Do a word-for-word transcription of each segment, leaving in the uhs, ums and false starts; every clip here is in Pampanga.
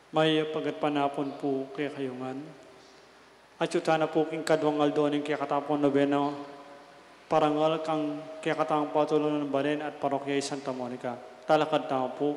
Mayap a gatpanapun pu kekayu ngan. Atyu tana pu king kaduang aldo ning kekatang nobena, parangal king kekatang patulunan balen at parokya i Santa Monica. Talakad tamu pu.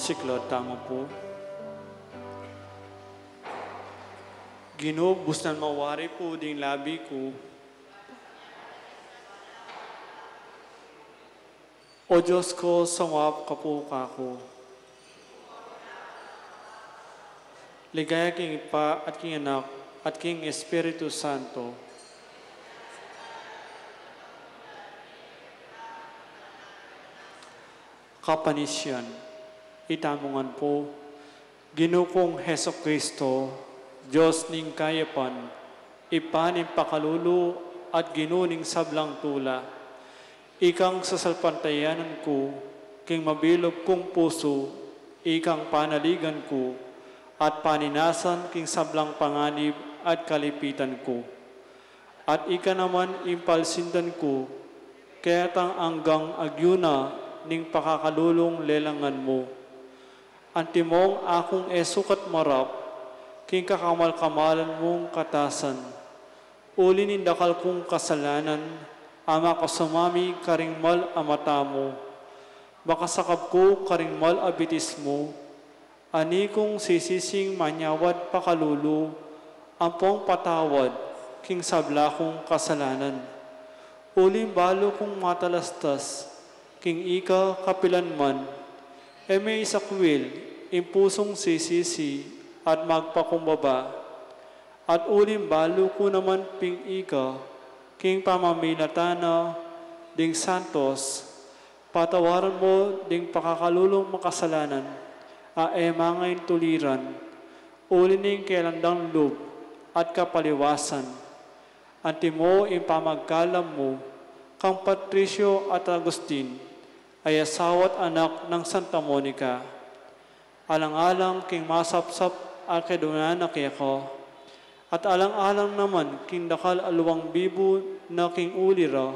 Siklaud tamu pu. Ginu, busnan mawari pu ding labi ku. O Dios ku, sumaup ka pu kaku. Ligaya king Ibpa at king Anak at king Espiritu Santo. Kapanisian. Itamu ngan pu. Ginu kung Jesucristo, Dios ning kayapan, Ibpa ning pakalulu at Ginu ning sablang tula. Ikang sasalpantayanan ku king mabilug kung pusu, ikang panaligan ku at paninasan king sablang panganib at kalipitan ku. At ika naman ing palsindan ku, ketang anggang agyu na ning pakakalulung lelangan mu. Antimong akung e sukat marap king kakamal-kamalan mung katasan. Uli ning dakal kung kasalanan a makasama mi karing mal a mata mu. Makasakab ku karing mal a bitis mu, ani kung sisising manyawad pakalulu, ampong patawad king sabla kung kasalanan. Uling balu kung matalastas king ika kapilanman, e me isakwil ing pusung sisisi at magpakumbaba. At uling balu ku naman ping ika king pamamilatan na ding santos, patawaran mu ding pakakalulung makasalanan a e mangaintuliran, uli ning kelandang lub at kapaliwasan. Antimo ing pamagkalam mu kang Patricio at Agustin, a asawa at anak nang Santa Monica. Alang-alang king masapsap a kedunan na keka, at alang-alang naman king dakal a luwang bibu na king uli ra,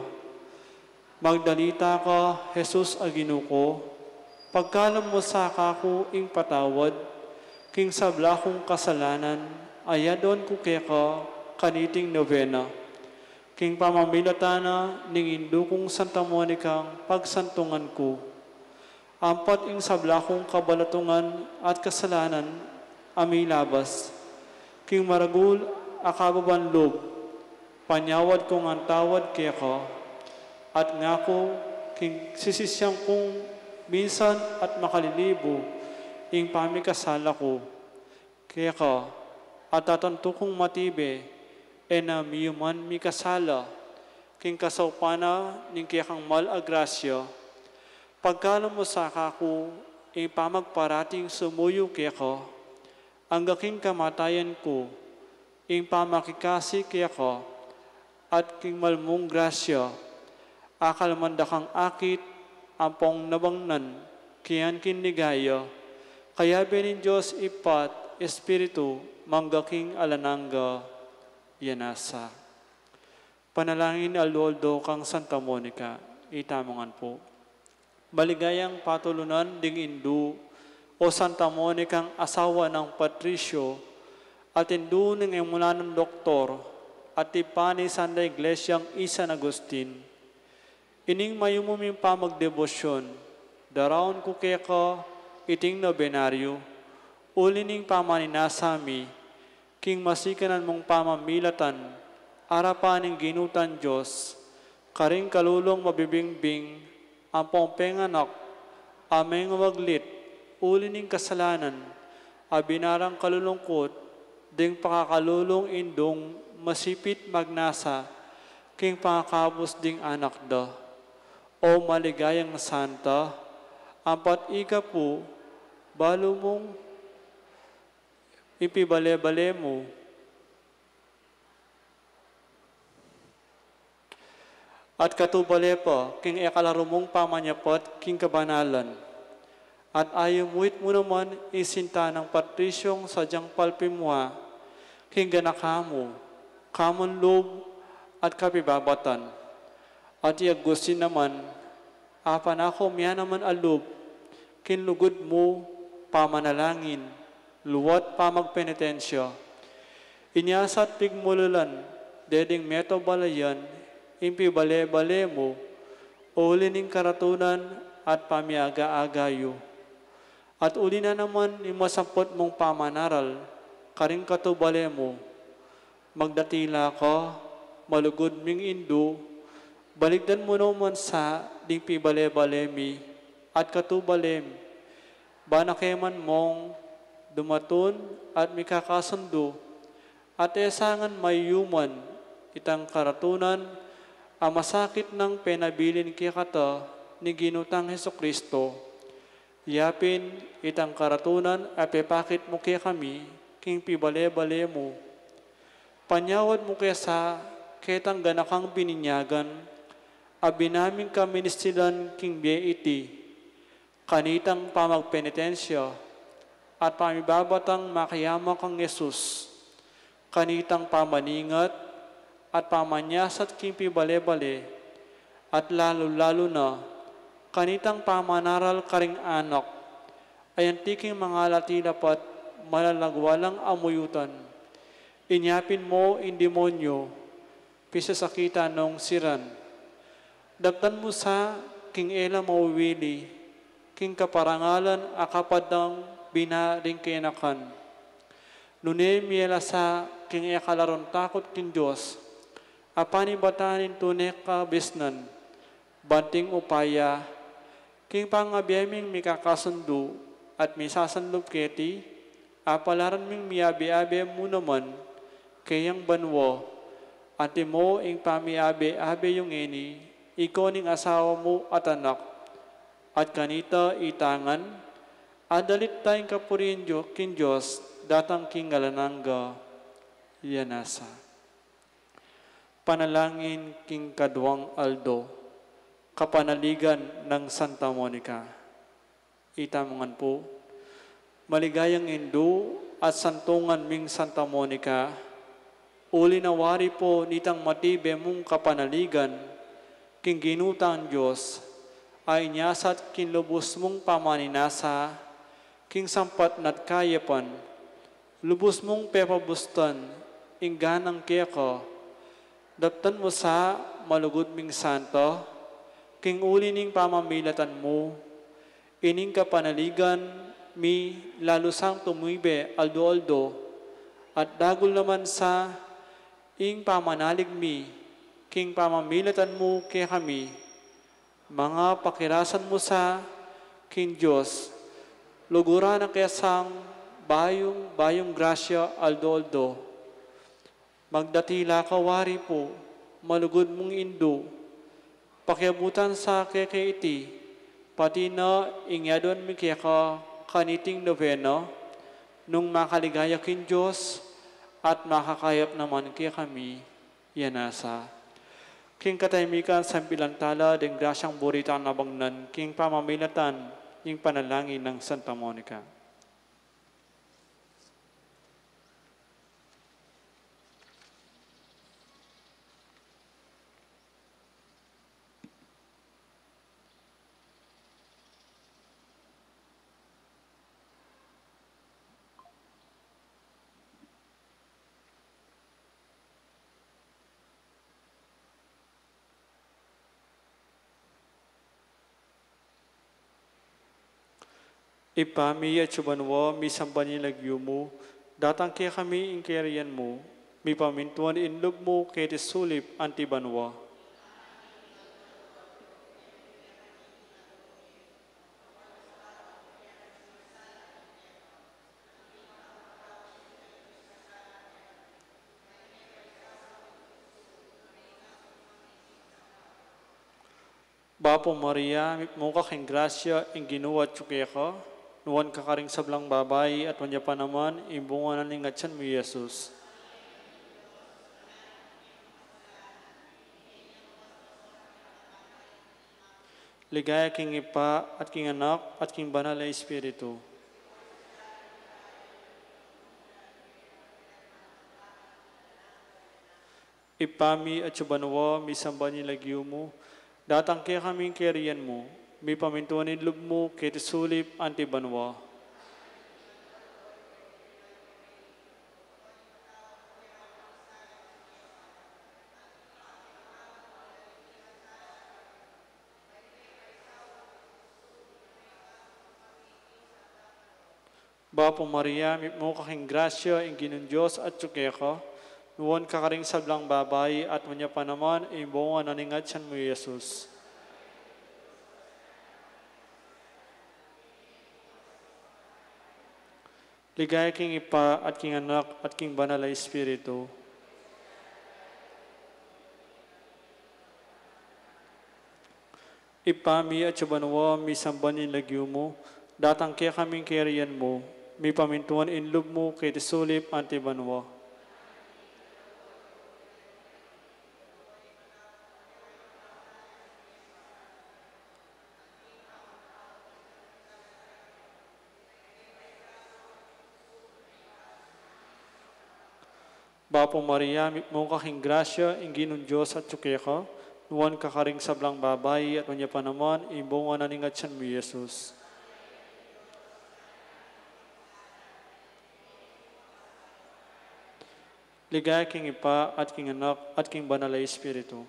magdalita ka, Jesus a Ginu ku, pagkalam mu sa kaku ing patawad king sabla kung kasalanan a yaduan ku keka kaniting nobena, king pamamilatan na ning indu kung Santa Monicang pagsantungan ku. Ampat ing sabla kung kabalatungan at kasalanan a milabas king maragul a kababan lub, panyawad ku ngan tawad keka, at ngaku king sisisian kung minsan at makalilibu ing pamikasala ku keka, at tatantu kung matibe, e na miyuman mikasala king kasaupan na ning kekang mal a grasya. Pagkalam mu sa kaku ing pamagparating sumuyu keka, angga king kamatayan ku, ing pamakikasi keka, at king mal mung grasya, akal man da kang akit ampong nabangnan kian king ligaya, kayabe ning Dios Ibpa at Espiritu, mangga king alang angga. Yan nasa. Panalangin aldo-aldo kang Santa Monica, itamu ngan pu. Maligayang patulunan ding indu, o Santa Monicang asawa nang Patricio, at indu ning emulanung doktor, at ibpa ning Santa Iglesiang i San Agustin. Ining mayumu ming pamagdebosyon, daraun ku keka iting nobenaryu, uli ning pamaninasa mi king masikanan mung pamamilatan, arapan ning Ginu tang Dios, karing kalulung mabibingbing ampong penganak a mengawaglit, uli ning kasalanan a binarang kalulungkut ding pakakalulung indung masipit magnasa king pangakabus ding anak da. O maligayang santa, ampat ika pu, balu mung ipibale-bale mu, at katubale pa king e kalaru mung pamanyapat king kabanalan. At ayamuit mu naman ing sinta nang Patriciong sadyang palpimua king ganaka mu, kamun lub at kapibabatan. At i Agustin naman, apanako mia naman a lub king lugud mu, pamanalangin, luat pamagpenitensya. Inya sa at pigmulalan de ding meto balayan ing pibale-bale mu, uli ning karatunan at pamiaga-aga yu. At uli na naman ing masamput mung pamanaral karing katubale mu. Magdatila ka, malugud ming indu, balikdan mu naman sa ding pibale-bale mi at katubale mi. Ba na ke man mung dumatun at mikakasundu, at e sa ngan mayuman itang karatunan a masakit nang penabilin kekata ning Ginu tang Jesucristo. Ya pin itang karatunan a pepakit mu kekami king pibale-bale mu. Panyawad mu ke sa ketang ganakang bininyagan a binaming kaministilan king bie iti, kanitang pamagpenitensya at pamibabatang makiama kang Jesus, kanitang pamaningat at pamanyasat king pibale-bale, at lalu-lalu na kanitang pamanaral karing anak a anti king mangalati lapat malalagwa lang amuyutan. Inya pin mu ing demonyo, pisasakitan nung siran. Daptan mu sa king e la mawili king kaparangalan a kapad nang bina ring kenakan. Nune mie la sa king e kalarung takut king Dios a panibatan ning tune kabisnan, banting upaya king pangabie ming mikakasundu at misasanlub keti, apalaran ming miabe-abe mu naman keyang banua. Antimo ing pamiabe-abe yu ngeni, ikaw ning asawa mu at anak, at kanita itangan, adalit da ing kapurian yu king Dios datang king alang angga. Iya nasa. Panalangin king kaduang aldo, kapanaligan nang Santa Monica. Ita mu ngan pu, maligayang indu at santungan ming Santa Monica, uli na wari pu nitang matibe mung kapanaligan king Ginu tang Dios, a inyasat king lubus mung pamaninasa king sampat nat kayapan, lubus mung pepabustan ing ganang keka. Daptan mu sa malugud ming santa, king uli ning pamamilatan mu, ining kapanaligan mi lalu sang tumibe aldo-aldo, at dagul naman sa ing pamanalig mi king pamamilatan mu kekami. Mangapakirasan mu sa king Dios, luguran na ke sang bayung-bayung grasya aldo-aldo. Magdatila ka wari pu, malugud mung indu, pakiabutan sa keke iti, pati na ing yaduan mi keka kaniting novena, nung makaligaya king Dios at makakayap naman kekami. Iya nasa. King katahimikan sambilan tala deng grasyang buri tang abangnan king pamamilatan ning panalangin nang Santa Monica. Ibpa mi, atsu ka banua, misamban ya ing lagyu mu, datang kekami ing kayarian mu, mipamintuan ing lub mu keti sulip anti banua. Bapu Maria, mipnu ka king grasya, ing Ginu atyu keka, nuan ka karing sablang babai, at nuan ya pa naman ing bunga na ning atyan mu, i Jesus. Ligaya king Ibpa, at king Anak, at king Banal a Espiritu. Ibpa mi, atsu ka banua, misamban ya ing lagyu mu, datang kekami ing kayarian mu, mipamintuan ing lub mu keti sulip anti banua. Bapu Maria, mitmu ka king grasya, ing Ginung Dios atyu keka, nuan ka karing sablang babai, at nuan ya pa naman ing bunga na ning atyan mu, i Jesus. Ligaya king Ibpa, at king Anak, at king Banal a Espiritu. Ibpa mi, atsu ka banua, misamban ya ing lagyu mu, datang kekami ing kayarian mu, mipamintuan ing lub mu keti sulip anti banua. Bapu Maria, mitmu ka king grasya, ing Ginung Dios atyu keka, nuan ka karing sablang babai, at nuan ya pa naman ing bunga na ning atyan mu, i Jesus. Ligaya king Ibpa, at king Anak, at king Banal a Espiritu.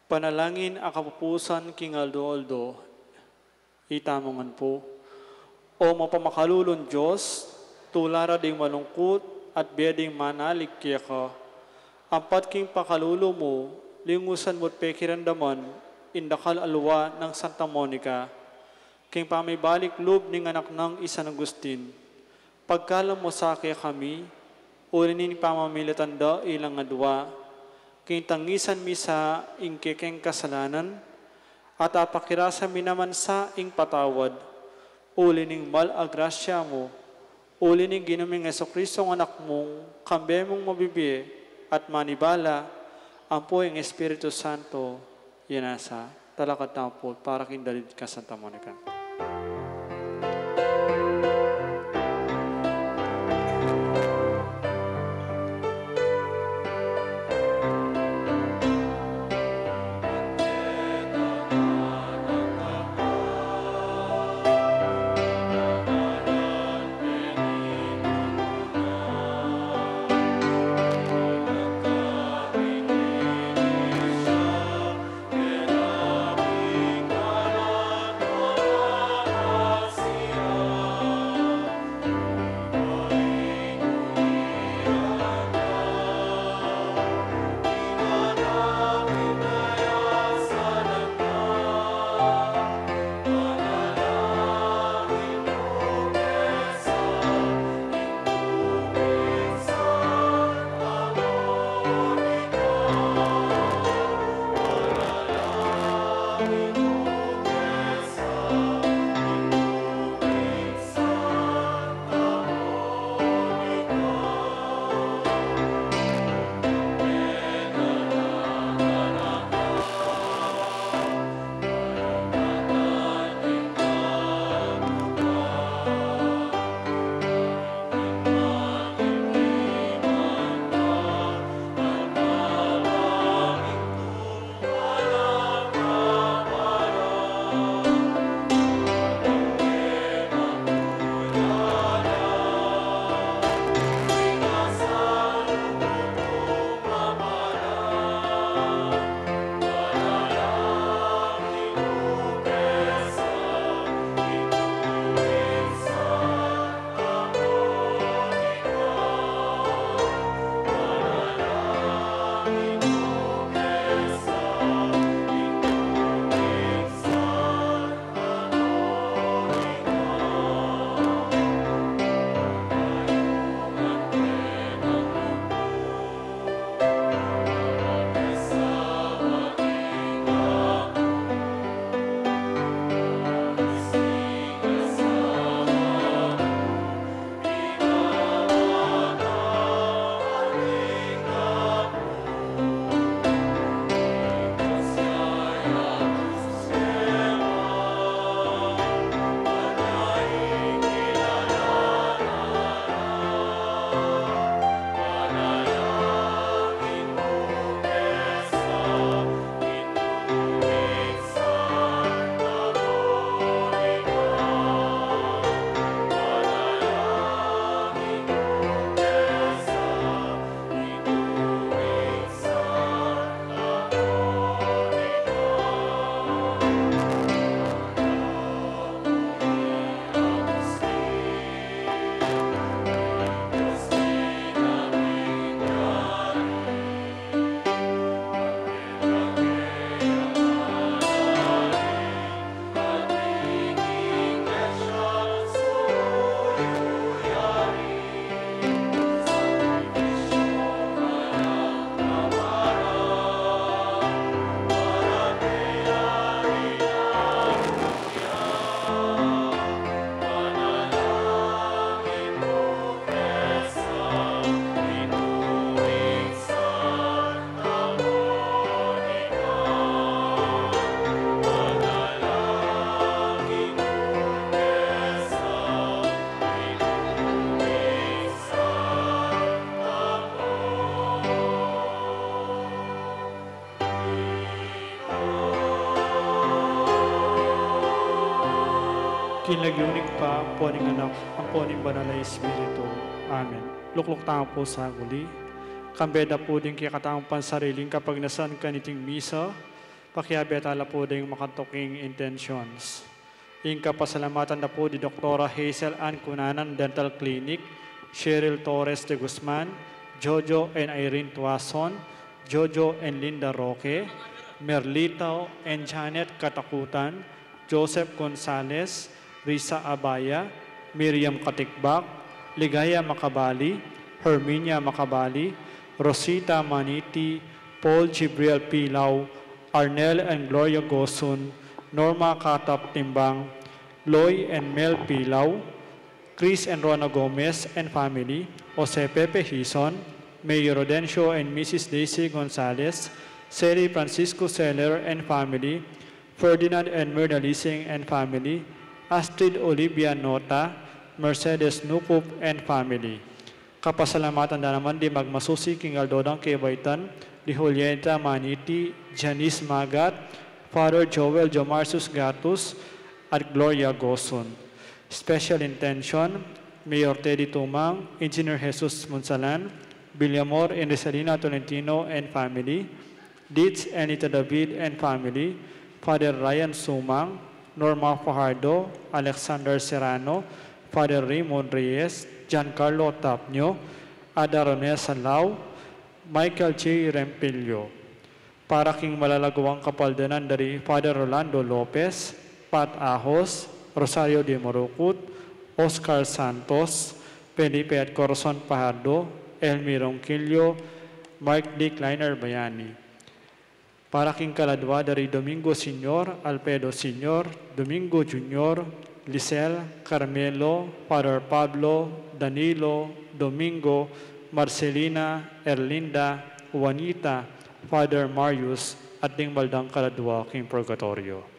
Panalangin a kapupusan king aldo-aldo. Itamu ngan pu. O mapamakalulung Dios, tula ra ding malungkut at bie ding manalig keka. Ampat king pakalulu mu, lingusan mu't pekiramdaman ing dakal a lua nang Santa Monica, king pamibalik lub ning anak nang i San Agustin. Pagkalub mu sa kekami, uli ning pamamilatan da ilang adua, king tangisan mi sa ing kekeng kasalanan, at apakirasa mi naman sa ing patawad, uli ning mal a grasya mu, uli ning Ginu ming Jesucristo a Anak mung, kambe mung mabibie at manibala, ampo ing Espiritu Santo, ya nasa, talakad tamu pu para king dalid kang Santa Monica. King lagyu ning Ibpa, ampo ning Anak, ampo ning Banal a Espiritu. Amen. Lukluk tamu pu saguli. Kambe da pu ding kekatamung pansariling kapagnasan kaniting misa, pakiabe tala pu ding makatuking intentions. Ing kapasalamatan da pu di Doktora Hazel Ann Cunanan Dental Clinic, Cheryl Torres de Guzman, Jojo and Irene Tuason, Jojo and Linda Roque, Merlito and Janet Katakutan, Joseph Gonzales, Risa Abaya, Miriam Katikbak, Ligaya Makabali, Herminia Makabali, Rosita Maniti, Paul Jibriel Pilau, Arnel and Gloria Gosun, Norma Katap Timbang, Loy and Mel Pilau, Chris and Rona Gomez and family, Jose Pepe Hizon, Mayor Rodencio and Missus Daisy Gonzalez, Sally Francisco Seller and family, Ferdinand and Myrna Lising and family, Astrid Olivia Nota, Mercedes Nukup and family. Kapasalamatan da naman di magmasusi king aldo dang kebaitan, di Julieta Maniti, Janice Magat, Father Joel Jomarsus Gatus, at Gloria Gosun. Special intention, Mayor Teddy Tumang, Engineer Jesus Munsalan, Villamor and Rizalina Tolentino and family, Deeds Anita David and family, Father Ryan Sumang, Norma Fajardo, Alexander Serrano, Father Raymond Reyes, Giancarlo Tapnio, Ada Ronel Salao, Michael J. Rempilio. Para king malalaguang kapaldanan dari Father Rolando Lopez, Pat Ahos, Rosario de Morucut, Oscar Santos, Felipe at Corazon Fajardo, Elmi Ronquillo, Mark D. Kleiner Bayani. Para king kaladua dari Domingo Senior, Alfredo Senior, Domingo Junior, Lisel, Carmelo, Father Pablo, Danilo, Domingo, Marcelina, Erlinda, Juanita, Father Marius, at ding baldang kaladua king purgatorio.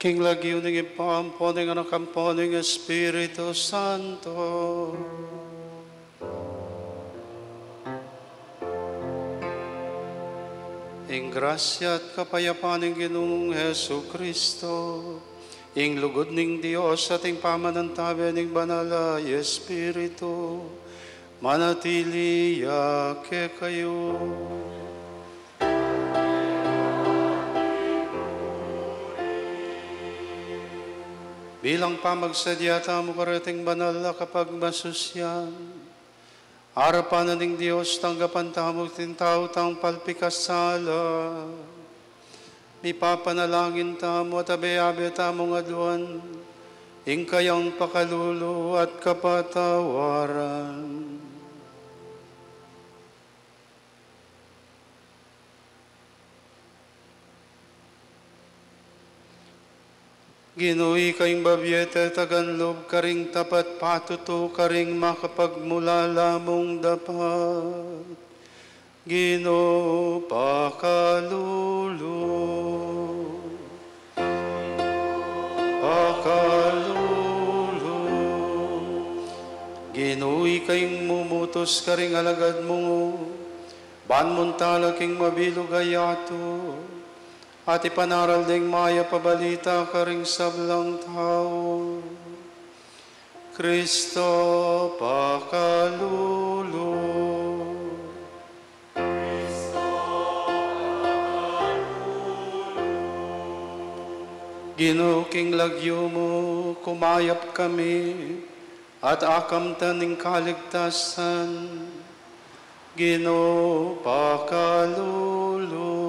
King lagyu ning Ibpa, ampo ning Anak, ampo ning Espiritu Santo. Ing grasya at kapayapan ning Ginung Jesucristo, ing lugud ning Dios at ing pamanantabe ning Banal a Espiritu, manatili ya kekayu. Bilang pamagsadya tamu kareting banal a kapagmasusyan, arapan na ning Dios tanggapan tamu king tau tang palpikasala. Mipapanalangin tamu at abe-abe tamung aduan ing kayang pakalulu at kapatawaran. Ginu, ika ing babie tetagan lub karing tapat, patutu karing makapagmulala mung dapat. Ginu, pakalulu. Pakalulu. Ginu, ika ing mumutus karing alagad mu, ban mung talak ing mabilug a yatu, at ipanaral deng mayap a balita karing sablang tau. Kristo, pakalulu. Ginu, king lagyu mu kumayap kami, at akamtan ning kaligtasan. Ginu, pakalulu.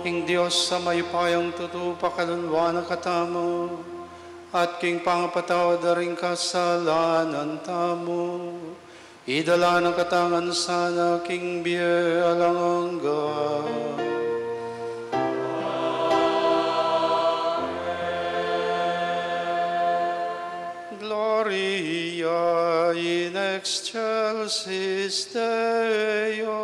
Ing Dios a mayupayang tutu pakaluluan na katamu, at king pangapatawad da ring kasalanan tamu, idala na katamu ngan sana king bie alang angga. Gloria in excelsis Deo.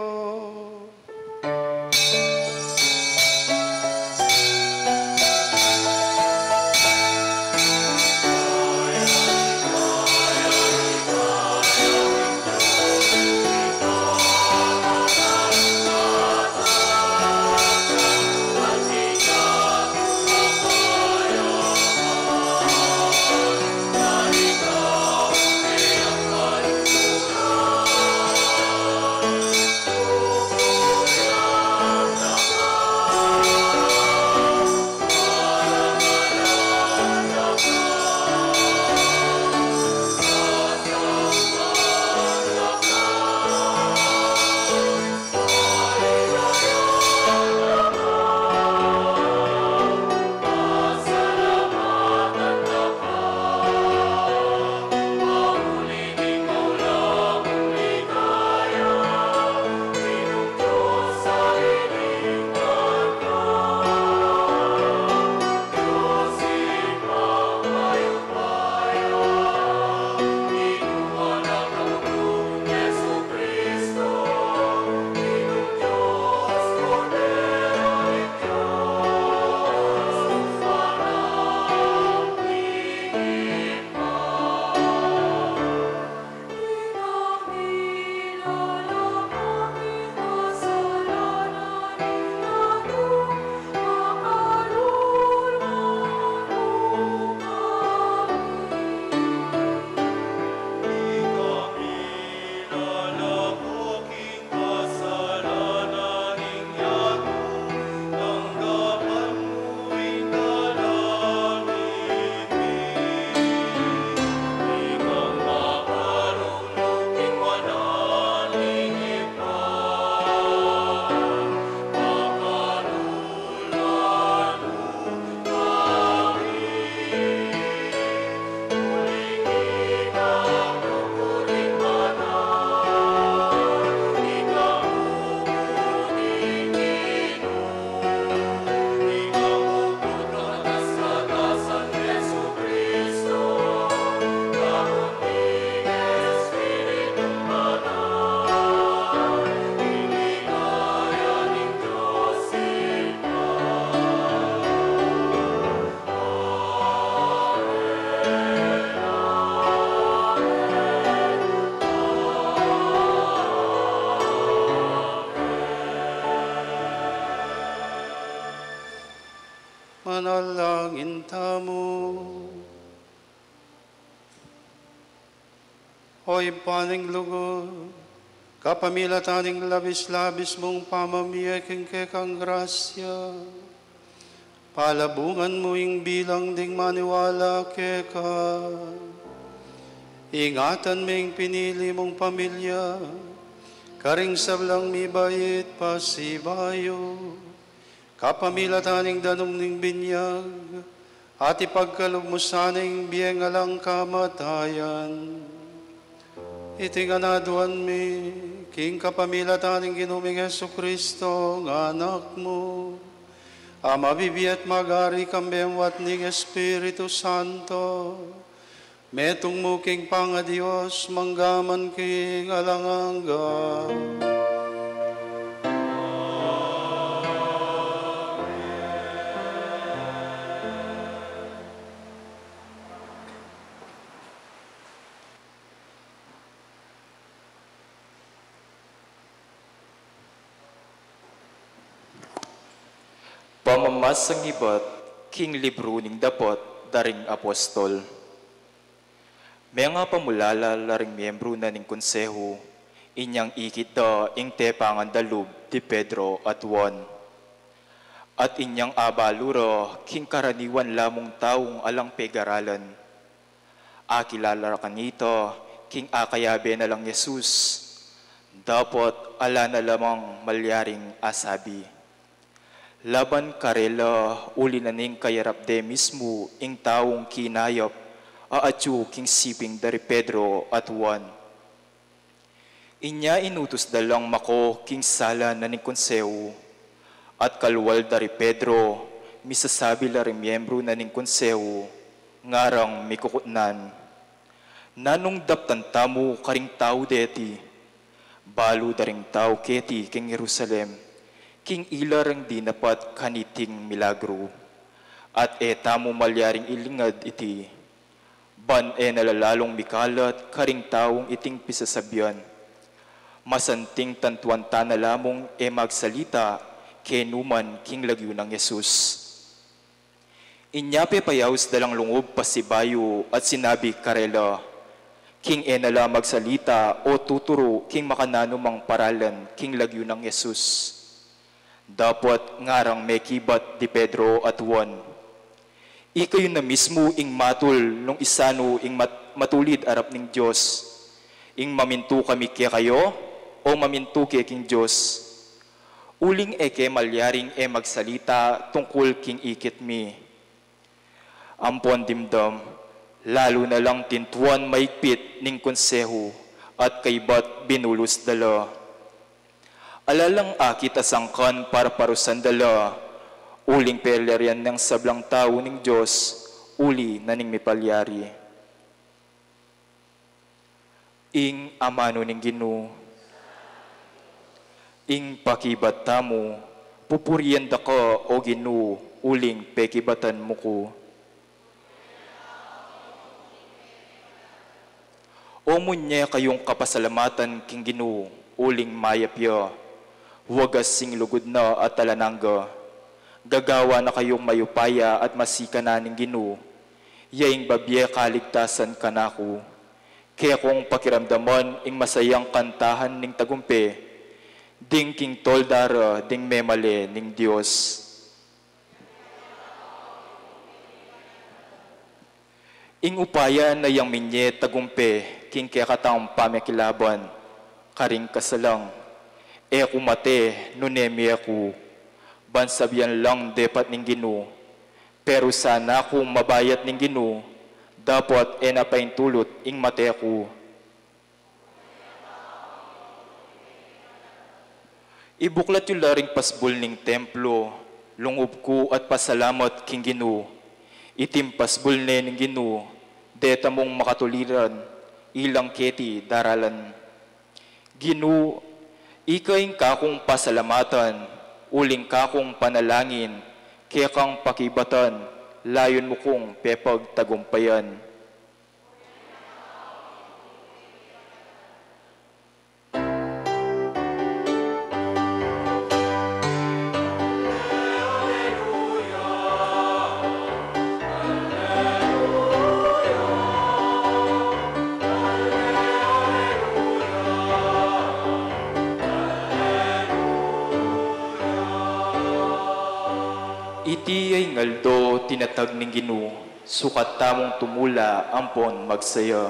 Manalangin tamu. O Ibpa ning lugud, kapamilatan ning labis-labis mung pamamie king kekang grasya, palabungan mu ing bilang ding maniwala keka. Ingatan me ing pinili mung pamilya karing sablang mibait pasibayu. Kapamilatan ning danum ning binyag, at ipagkalub mu sana ing bie alang kamatayan. Iti ngan aduan mi, king kapamilatan ning Ginu ming Jesucristo, nga Anak mu, a mabibie at magari kambe ning Espiritu Santo, metung mu king pangaDios, mangga man king alang angga. Pamamasang ibat king libru ning Dapot da ring Apostol. Menga pamulala la ring miembru na ning konsehu, inyang ikit da ing tepangan da lub di Pedro at Juan. At inyang abalu ra king karaniwan la mung taung alang pegaralan. Akilala ra kanita king akayabe na lang Jesus, dapot ala na la mang malyaring asabi. Laban karela, uli na ning kayarap de mismu ing taung kinayap a atyu king siping da ri Pedro at Juan. Inya inutus da lang mako king sala na ning konsehu, at kalwal da ri Pedro, misasabi la ring miembru na ning konsehu, ngarang mikukutnan, "Nanung daptan tamu karing tau deti? Balu da ring tau keti king Jerusalem, king ila ring dinapat kaniting milagru. At e tamu malyaring ilingad iti, ban e na la lalung mikalat karing taung iting pisasabian. Masanting tantuan ta na lamung e magsalita kenu man king lagyu nang Jesus." Inya pepayaus da lang lungub pasibayu at sinabi karela, "King e na la magsalita o tuturu king makananu mang paralan king lagyu nang Jesus." Dapot ngarang mekibat di Pedro at Juan, "Ikayu na mismu ing matul nung isanu ing mat-, matulid arap ning Dios. Ing mamintu kami kekayu o mamintu ke king Dios? Uling e ke malyaring e magsalita tungkul king ikit mi." Ampon dimdam, lalu na lang tintuan maigpit ning konsehu at kaybat binulus da la. Ala lang akit a sangkan para parusan da la, uling pelyarian neng sablang tau ning Dios uli na ning mipalyari. Ing amanu ning Ginu. Ing pakibat tamu, pupurian da ka, o Ginu, uling pekibatan mu ku. O munye kayung kapasalamatan king Ginu, uling mayap ya. Wagas ing lugud na at alang angga. Gagawa na kayung mayupaya at masikanan ning Ginu. Ya ing babie kaligtasan kanaku. Kekong pakiramdaman ing masayang kantahan ning tagumpe, ding king tolda ra ding memale ning Dios. Ing upaya na yang minye tagumpe king kekatang pamakilaban karing kasalang. E ku mate nune mie ku, ban sabian lang depat ning Ginu. Pero sana kung mabayat ning Ginu, dapot e na paintulut ing mate ku. Ibuklat yu la ring pasbul ning templo, lungub ku at pasalamat king Ginu. Iting pasbul ne ning Ginu, deta mung makatuliran, ilang keti daralan. Ginu, ika ing kakung pasalamatan, uling kakung panalangin, kekang pakibatan, layun mu kung pepagtagumpayan. Iti ya ing aldo tinatag ning Ginu, sukat tamung tumula ampon magsaya.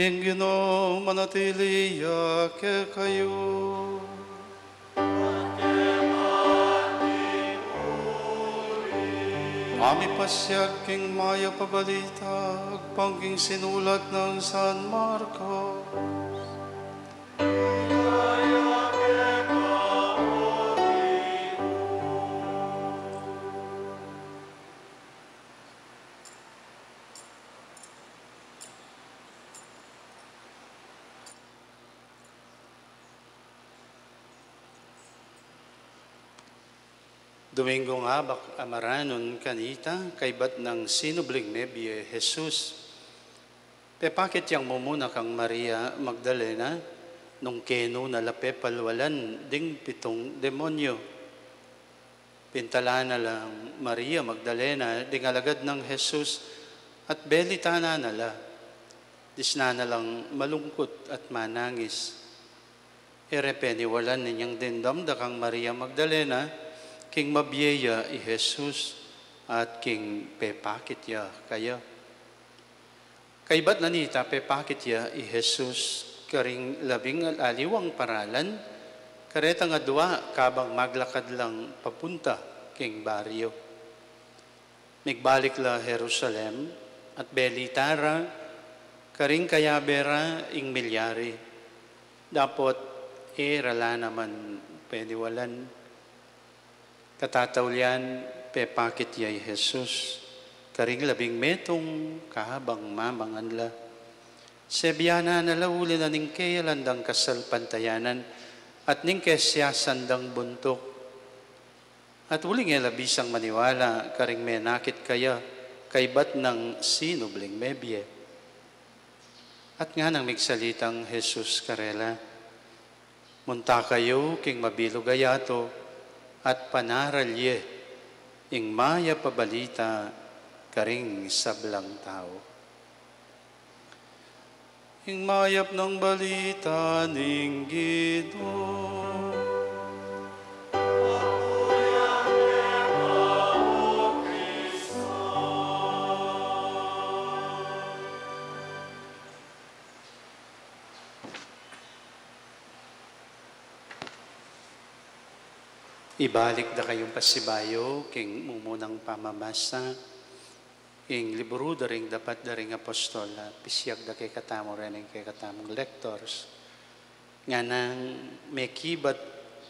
Ing Ginu manatili ya kekayu. Aming pasiag king Mayap a Balita agpang king sinulat nang San Marcos. Duminggung abak a maranun kanita, kaybat nang sinubling mebie Jesus. Pepakit yang mumuna kang Maria Magdalena, nung kenu na la pepalwalan ding pitung demonyo. Pintalan na lang Maria Magdalena ding alagad nang Jesus at belitanan na la. Disnan na lang malungkut at manangis. E re peniwalan inyang dimdam da kang Maria Magdalena king mabie ya i Jesus at king pepakit ya kaya. Kaybat na nita pepakit ya i Jesus karing labing aliwang paralan, karetang adua kabang maglakad lang papunta king baryo. Migbalik la Jerusalem at belita ra karing kayabe ra ing milyari, dapot e ra la naman peniwalan. Katataulian, pepakit ya i Jesus karing labing metung kabang mamangan la. Sebianan na la uli na ning keyalan dang kasalpantayanan at ning kesiasan dang buntuk. At uling e la bisang maniwala karing menakit kaya kaybat nang sinubling mebie. At nganang migsalitang Jesus karela, munta kayu king mabilug a yatu at panaral ye ing mayap a balita karing sablang tau. Ing mayap nang balita ning Ginu. Ibalik da kayung pasibayu king mumunang pamamasa king libru da ring Dapat da ring Apostol, a pisiag da kekatamu reng kekatamung lectors. Nganang mekibat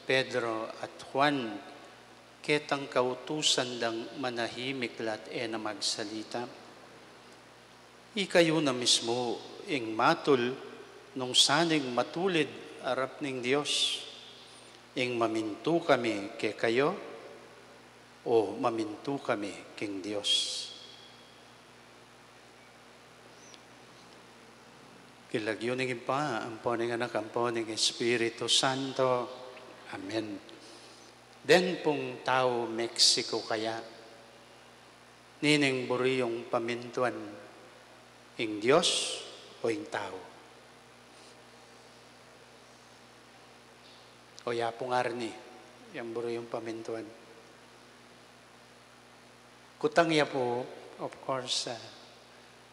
Pedro at Juan ketang kautusan dang manahimik la at e na magsalita. Ikayu na mismu ing matul nung saning matulid arap ning Dios, ing mamintu kami kekayu o mamintu kami king Dios. King lagyu ning Ibpa, ampo ning Anak, ampo ning Espiritu Santo. Amen. Den pung tau Mexico kaya, nining buri yung pamintuan, ing Dios o ing tau? O ya pung arni, yang buri yung pamintuan. Kutang ya pu, of course, ah,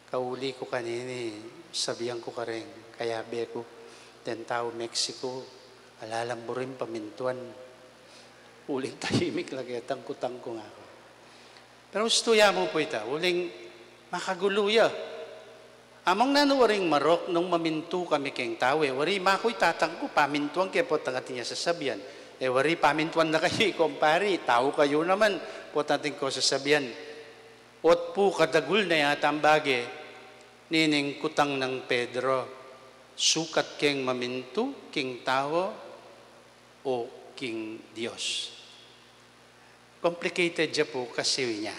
kauli ku kanini, sabian ku kareng kayabe ku, den tau Mexico, ala lang buring pamintuan. Uling tahimik la ketang kutang ku, nga ku. Pero ustu ya mu pu ita, uling makagulu ya. Amang nanu waring marok nung mamintu kami keng tau, e wari maku i tatang ku pamintuan ke potang atin ya sasabian. E wari pamintuan na kayu, kumpari, tau kayu naman, potang atin ko sasabian. Ot pu kadagul na yata ang bage, nining kutang nang Pedro. Sukat keng mamintu king tau o king Dios? Complicated ya pu kasi nya.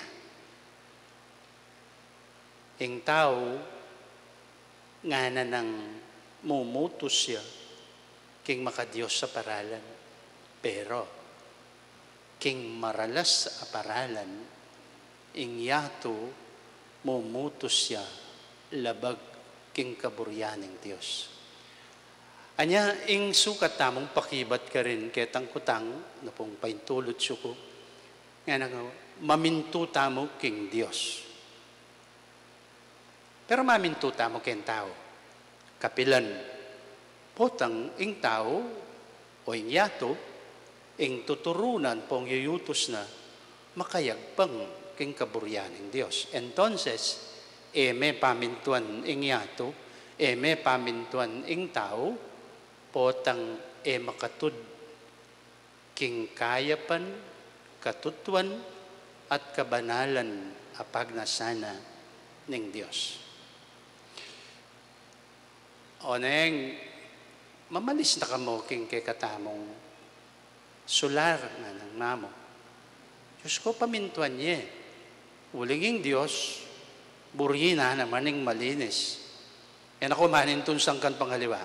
Ing tau ngana nang mumutus ya king maka-Dios a paralan. Pero king maralas a paralan, ing yatu mumutus ya labag king kaburian ning Dios. Anya, ing sukat tamung pakibat karin ketang kutang, na pung paintulut yu ku, ngana, mamintu tamu king Dios. Pero mamintu tamu keng tau. Kapilan? Potang ing tau o ing yatu, ing tuturunan pung yuyutus na, makayagpang king kaburian ning Dios. Entonces, e me pamintuan ing yatu, e me pamintuan ing tau, potang e makatud king kayapan, katutuan, at kabanalan a pagnasan na ning Dios. Oneng, mamalis na kamu king kekatamung sular, nganang mamu, Dios ku, pamintuan ye. Uling ing Dios, buri na naman ing malinis. E na ku manintun sangkan pang aliwa.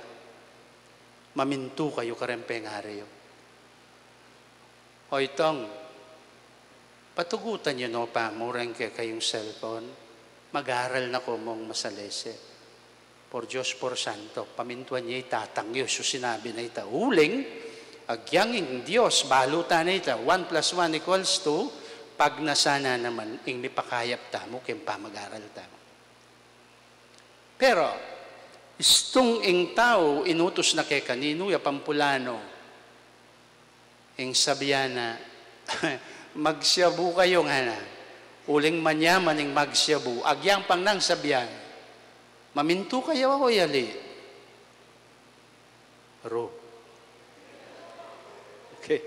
Mamintu kayu kareng pengari yu. O itong, patugutan yu no pamu reng kekayung cellphone, mag-aral na ku mung masalese. Por Dios, por santo, pamintuan ye i tatang yu, su sinabi na ita. Uling, agyang ing Dios, balu ta na ita, one plus one equals two, pagnasan na naman ing mipakayap tamu king pamag-aral tamu. Pero, istung ing tau inutus na keka ninu ya pampulano, ing sabian na, "Magsyabu kayu," ngana. Uling manyaman ing magsyabu, agyang pang nang sabian, "Mamintu kayu o yali?" Ru. Okay.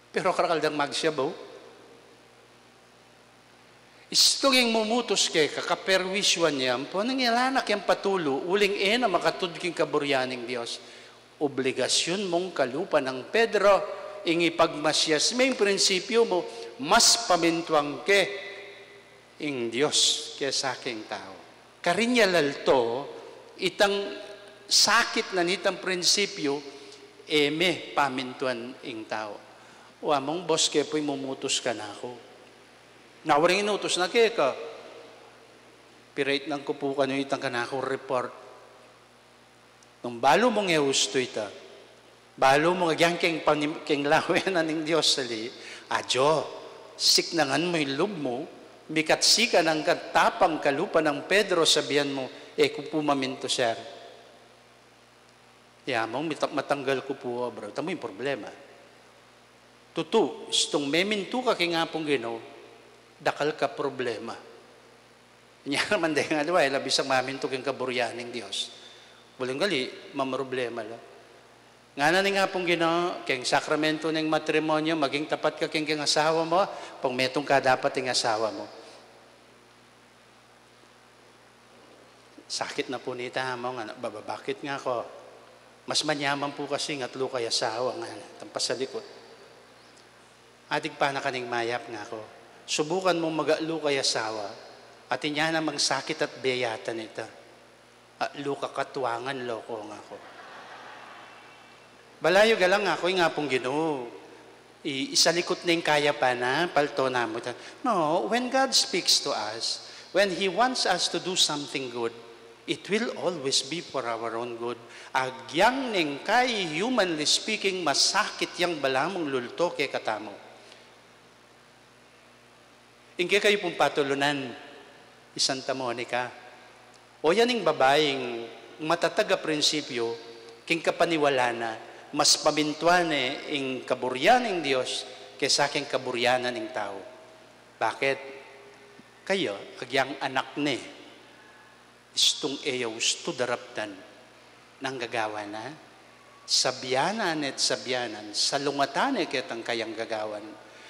Pero karakal dang magsyabu. Istung ing mumutus keka, kaperwisyuan ya, ampon ing ala na keng patulu, uling e na makatud king kaburian ning Dios. Obligasyun mung kalupa nang Pedro, ing ipagmasias me ing prinsipyu mu, mas pamintuan ke ing Dios kesa king tau. Karin ya lalto itang sakit na nitang prinsipyu, e me pamintuan ing tau. Wa mung, boss, ke pu ing mumutus kanaku. Nawari ing inutus na keka. Pirate nang ku pu kanu itang kanaku report. Nung balu mung e ustu ita, balu mung agyang keng panim-, keng lawen na ning Dios sali, adyo, siknangan mu ing lub mu, mikat sika nang katapang kalupa nang Pedro, sabian mu, "E ku pu mamintu, sir." Ya mung mita-, matanggal ku pu, bro. Tamu ing problema. Tutu, istung memintu ka king Apung Ginu, dakal ka problema. Nya naman deng aliwa, e la bisang mamintu king kaburian ning Dios. Uling gali, mamroblema la. Ngana ning Apung Ginu, king sakramento ning matrimonyo, maging tapat ka king, king asawa mu, pung metung ka dapat ing asawa mu. Sakit na pu nita, mung, ngana, bababakit nga ku. Mas manyaman pu kasi ing atlu kay asawa, ngana, tang pasalikut. Atig pa na kaning mayap, ngaku. Subukan mung mag-atlu kay asawa, at inya namang sakit at biyayatan ita. Atlu ka katuangan, loko, ngaku. Balayu galang, ngaku, ing Apung Ginu. I-, isalikut na ing kayapan na, palto na mu ta. No, when God speaks to us, when He wants us to do something good, it will always be for our own good. Agyang neng kay, humanly speaking, masakit yang balamu mung lulto kekatamu. Ing kekayu pung patulunan, i Santa Monica. O yan ing babaing matatag a prinsipyu, king kapaniwala na, mas pamintuan ne ing kaburian ning Dios kesa king kaburian na ning tau. Bakit? Kaya, agyang anak ne, istung e ya ustu daraptan, nang gagawan na, sabyanan ne't sabyanan, salungatan ne ketang kayang gagawan,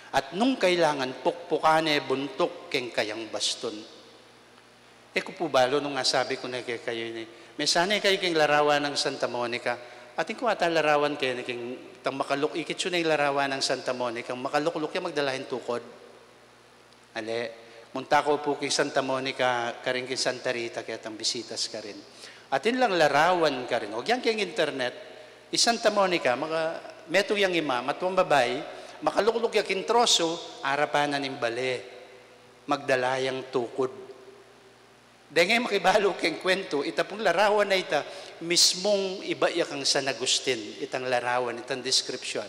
at nung kailangan, pukpukan ne buntuk keng kayang bastun. E ku pu balu nung asabi ku ne kekayu ini. Mesan ne kayu king larawan nang Santa Monica. Atin ku ata larawan keni king tang makaluk-, ikit yu ne ing larawan nang Santa Monica, makalukluk ya magdala ing tukod. Ale, munta ko pu king Santa Monica, karin king Santa Rita, ketang bisitas karin. Atin lang larawan karin. O, agyang king internet, i Santa Monica, maka-, metung yang ima, matuang babai, makalukluk ya king trosu, arapan na ning bale. Magdala yang tukod. Deng e makibalu keng kwentu, ita pung larawan a ita, mismung ibat ya kang San Agustin, itang larawan, itang description.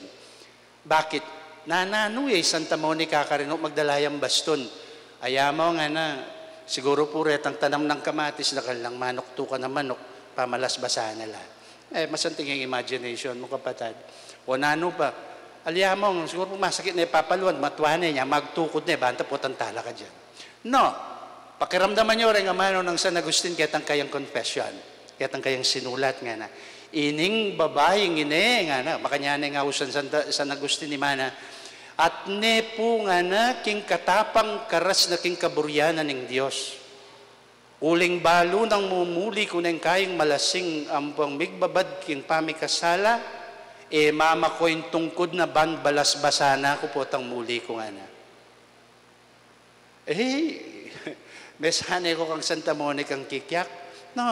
Bakit? Nananu ya i Santa Monica karin o magdala yang bastun. Aya mo ngana, siguru pu retang tanam nang kamatis, dakal nang manuk, tukan a manuk, pamalasbasan na la. E, masanting ing imagination mu, kapatad. O nanu pa, alyamang, siguru masakit ne papaluan, matua ne, nya magtukod ne, banta potang talakad ya. No, pakiramdaman yu reng amanu nang San Agustin ketang kayang confession, ketang kayang sinulat ngana. Ining babaing ini ngana, makanyan ne ing ausan Santa, San Agustin, imana, atne pu ngana king katapang karas na king kaburian na ning Dios. Uling balu nang mumuli ku neng kayang malasing ampong migbabad king pamikasala, e mamaku ing tungkud na ban balasbasan na ku potang muli ku ngana. E, mesan ne ku kang Santa Monica ing kikyak. No.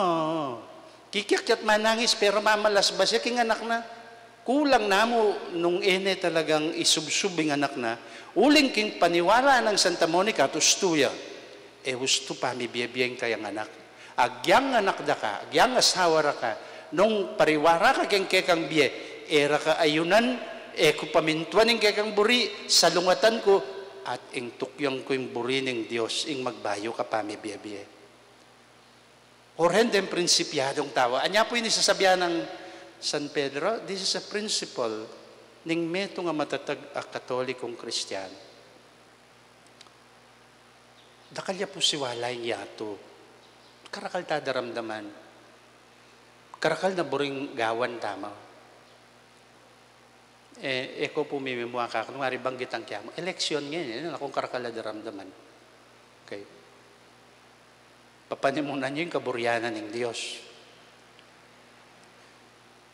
Kikyak ya't manangis, pero mamalasbas ya king anak na. Kulang na mu nung e ne talagang isubsub ing anak na. Uling king paniwala nang Santa Monica, tustu ya. E ustu pamibie-bie ing kayang anak. Agyang anak da ka, agyang asawa da ka, nung pariwara ka keng kekang bie, e ra ka ayunan, e ku pamintuan ing kekang buri, salungatan ku, at ing tukyang ku ing buri ning Dios, ing magbayu ka pamibie-bie. O reng deng prinsipyadung tau. Anya pu ini sasabian nang San Pedro, this is a principle ning metung a matatag a Katolikong Kristiyan. Dakal ya pu siwala ing yatu. Karakal ta daramdaman. Karakal na buring gawan tamu. E, e ku pu mimimua ka, kunwari banggitan ke mu. Eleksyon ngeni, e, na kung karakal a daramdaman. Okay. Papanimunan yu ing kaburian na ning Dios.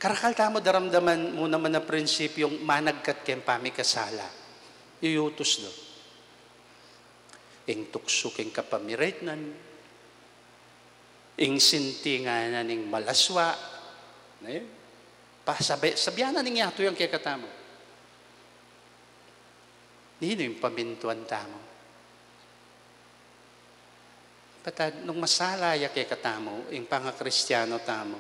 Karakal tamu daramdaman mu naman a prinsipyung managkat keng pamikasala. Iyutus do. Ing tuksu keng kapamiretnan, ing sintingan na ning malaswa, ne? Pasabi, sabian na ning yatu yang kekatamu. Ninu ing pamintuan tamu? Patad, nung masala ya kekatamu, ing pangakristiyanu tamu,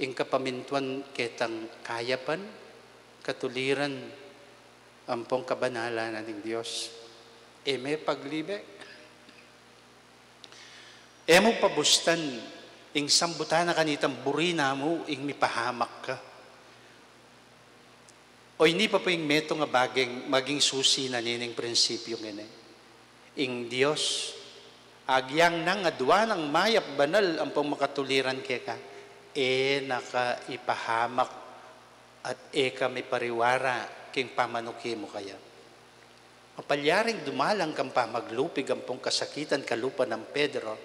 ing kapamintuan ketang kayapan, katuliran, ampong kabanalan na ning Dios. E me paglibe. E mu pabustan, ing sambutan na kanitang buri namu, ing mipahamak ka. O ini pa pu ing metung a baging maging susi na nining prinsipyung ini. Ing Dios, agyang nang adua nang mayap, banal, ampong makatuliran keka, e na ka ipahamak at e ka mipariwara king pamanuki mu kaya. Mapalyaring dumalang kang pamaglupig ampong kasakitan kalupa nang Pedro,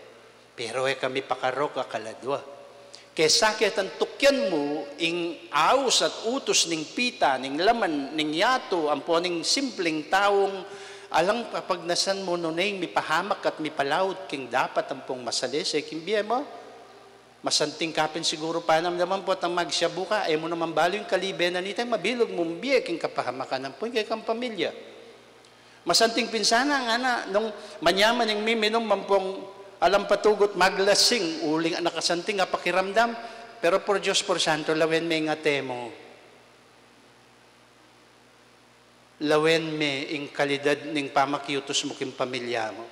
pero e ka mipakarok a kaladua. Kesa ketang tukyan mu ing aus at utus ning pita, ning laman, ning yatu, ampon ning simpling taung alang papagnasan mu nune ing mipahamak at mipalaut king dapat ampong masalese king bie mu. Masanting ka pin siguru panamdaman potang magsyabu ka, e mu naman balu ing kalibe na nita, mabilug mung bie king kapahamakan ampong kekang pamilya. Masanting pin sana ngana nung manyaman ing miminum ampong alang patugut maglasing, uling nakasanting a pakiramdam, pero por Dios, por santo, lawen me ing ate mu. Lawen me ing kalidad ning pamakiutus mu king pamilya mu.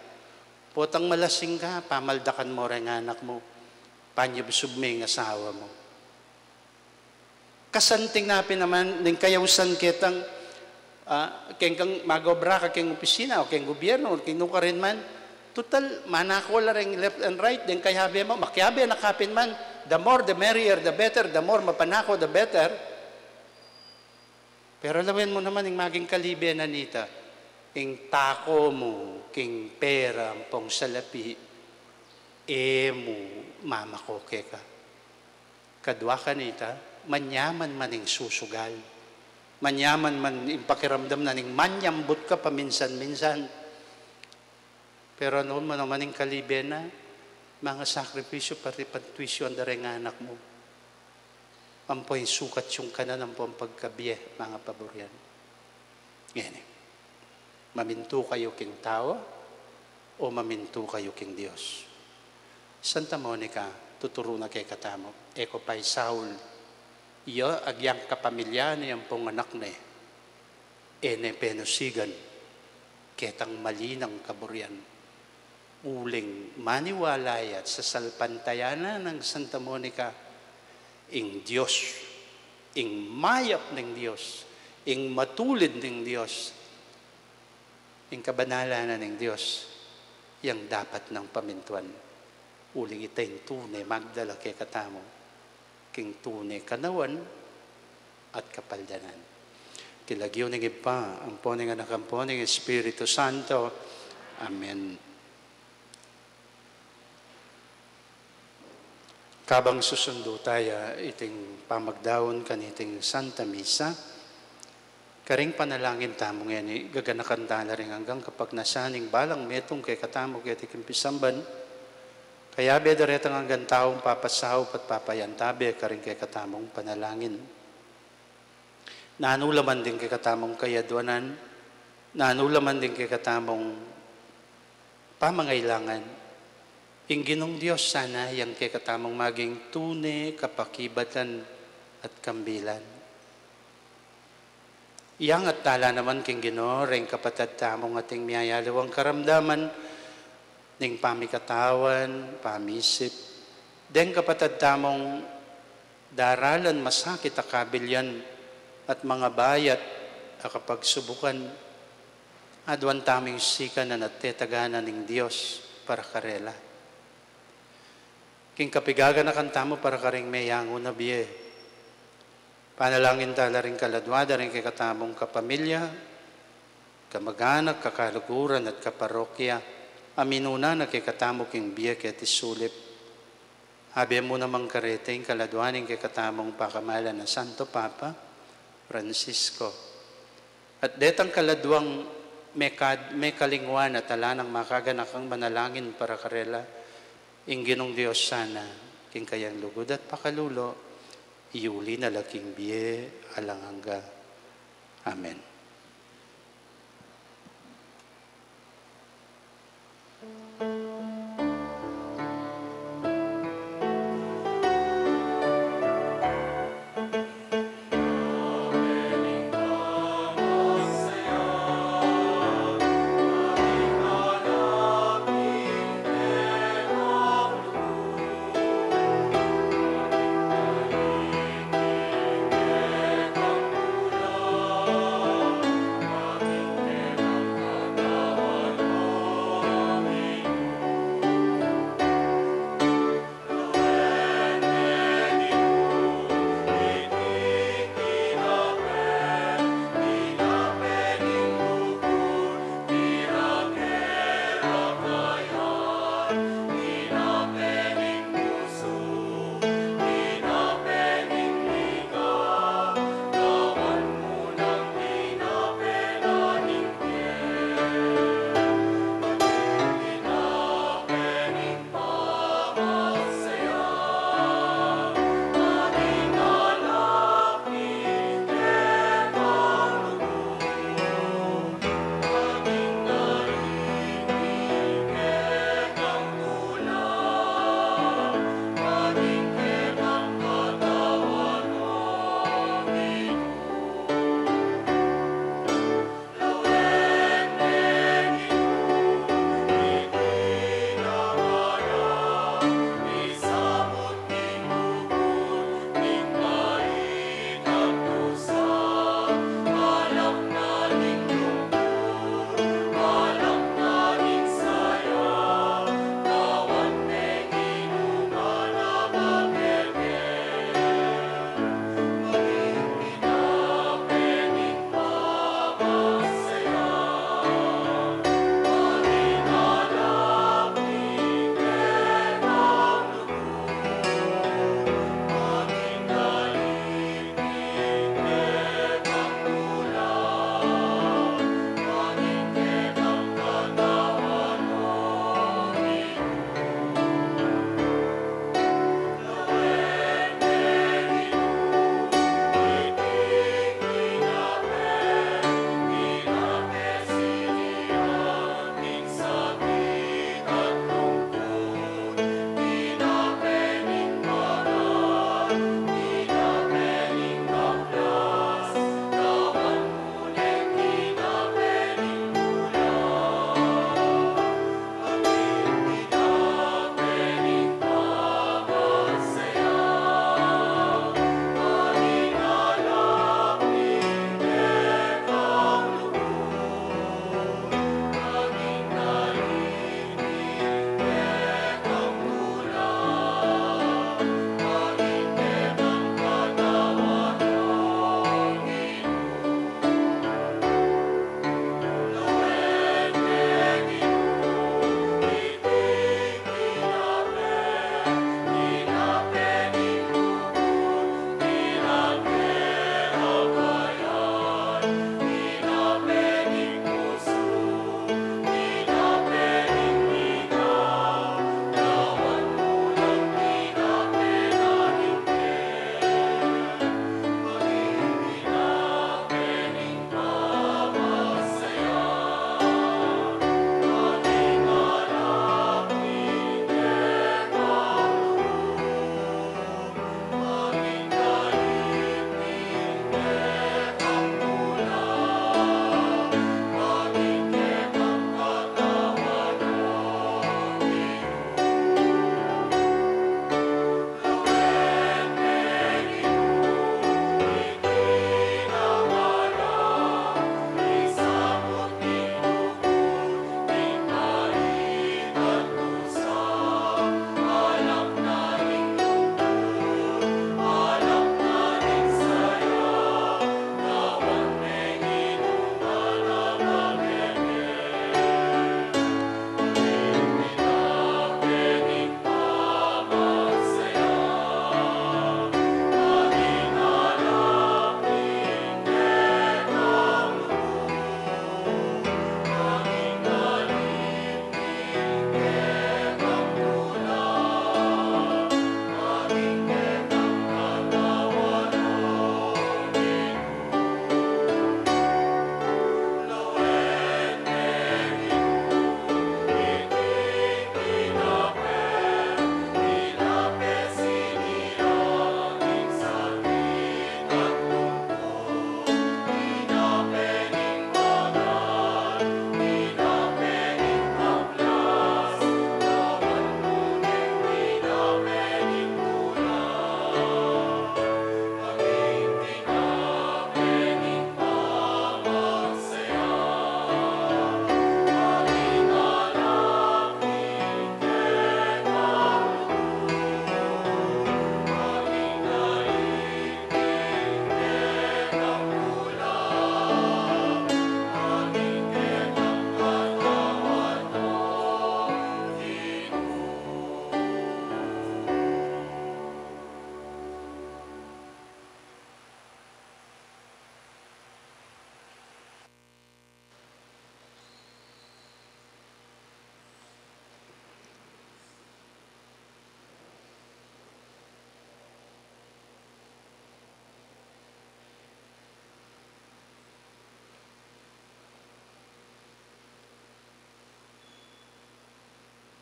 Potang malasing ka, pamaldakan mu reng anak mu, panyubsub me ing asawa mu. Kasanting na pin naman ning kayausan ketang, ah, keng kang mag-obra ka keng opisina o keng gobyerno o keng nukarin man, tutal, manako la reng left and right, deng kayabe mu, makiabe na ka pin man, the more the merrier, the better, the more mapanako, the better. Pero lawen mu naman ing maging kalibe na nita, ing tako mu king pera ampong salapi. E mu mamako keka. Kadua kanita, manyaman man ing susugal. Manyaman man ing pakiramdam na ning manyambut ka paminsan-minsan. Pero anu mu naman ing kalibe na, mangasakripisyu pati pagtuisyuan da reng anak mu. Ampo ing sukat yung kanan, ampo ing pagkabie, mangapaburian. Ngeni, mamintu kayu king tau, o mamintu kayu king Dios? Santa Monica, tuturu na kekatamu, e ko paisaul, iya agyang kapamilya ne ampong anak ne, e ne penusigan ketang mali nang kaburian. Uling maniwala ya at sasalpantayanan nang Santa Monica, ing Dios, ing mayap ning Dios, ing matulid ning Dios, ing kabanalan na ning Dios, yang dapat nang pamintuan. Uling ita ing tune magdala kekatamu king tune kanawan at kapaldanan. King lagyu ning Ibpa, ampo ning Anak, ampo ning Espiritu Santo. Amen. Kabang susundu taya iting pamagdaun kaniting Santa Misa, karing panalangin tamu ngeni, gaganakan tala ring anggang kapagnasan ning balang metung kekatamu keti king pisamban. Kayabe da retang anggang taung papasaup at papayantabe karing kekatamung panalangin. Nanu la man ding kekatamung kayadwanan, nanu la man ding kekatamung pamangailangan, ing Ginung Dios sana yang kekatamung maging tune kapakibatan at kambilan. Iyangat tala naman king Ginu reng kapatad tamung ating miyayaliwang karamdaman ning pamikatawan, pamisip, deng kapatad tamung daralan masakit a kabilyan at mangabayat a kapagsubukan. Aduan tamung sikanan at tetaganan ning Dios para karela. King kapigaganakan tamu para karing meyangu na bie, panalangin tala ring kaladua da ring kekatamung kapamilya, kamaganak, kakaluguran at kaparokya a minuna na kekatamu king bie keti sulip. Abe mu namang kareti ing kaladua ning kekatamung pakamalan a Santo Papa Francisco. At detang kaladuang mekad-, mekalingwan at ala nang makaganakang manalangin para karela, ing Ginung Dios sana, king kayang lugud at pakalulu, iyuli na la king bie alang angga. Amen.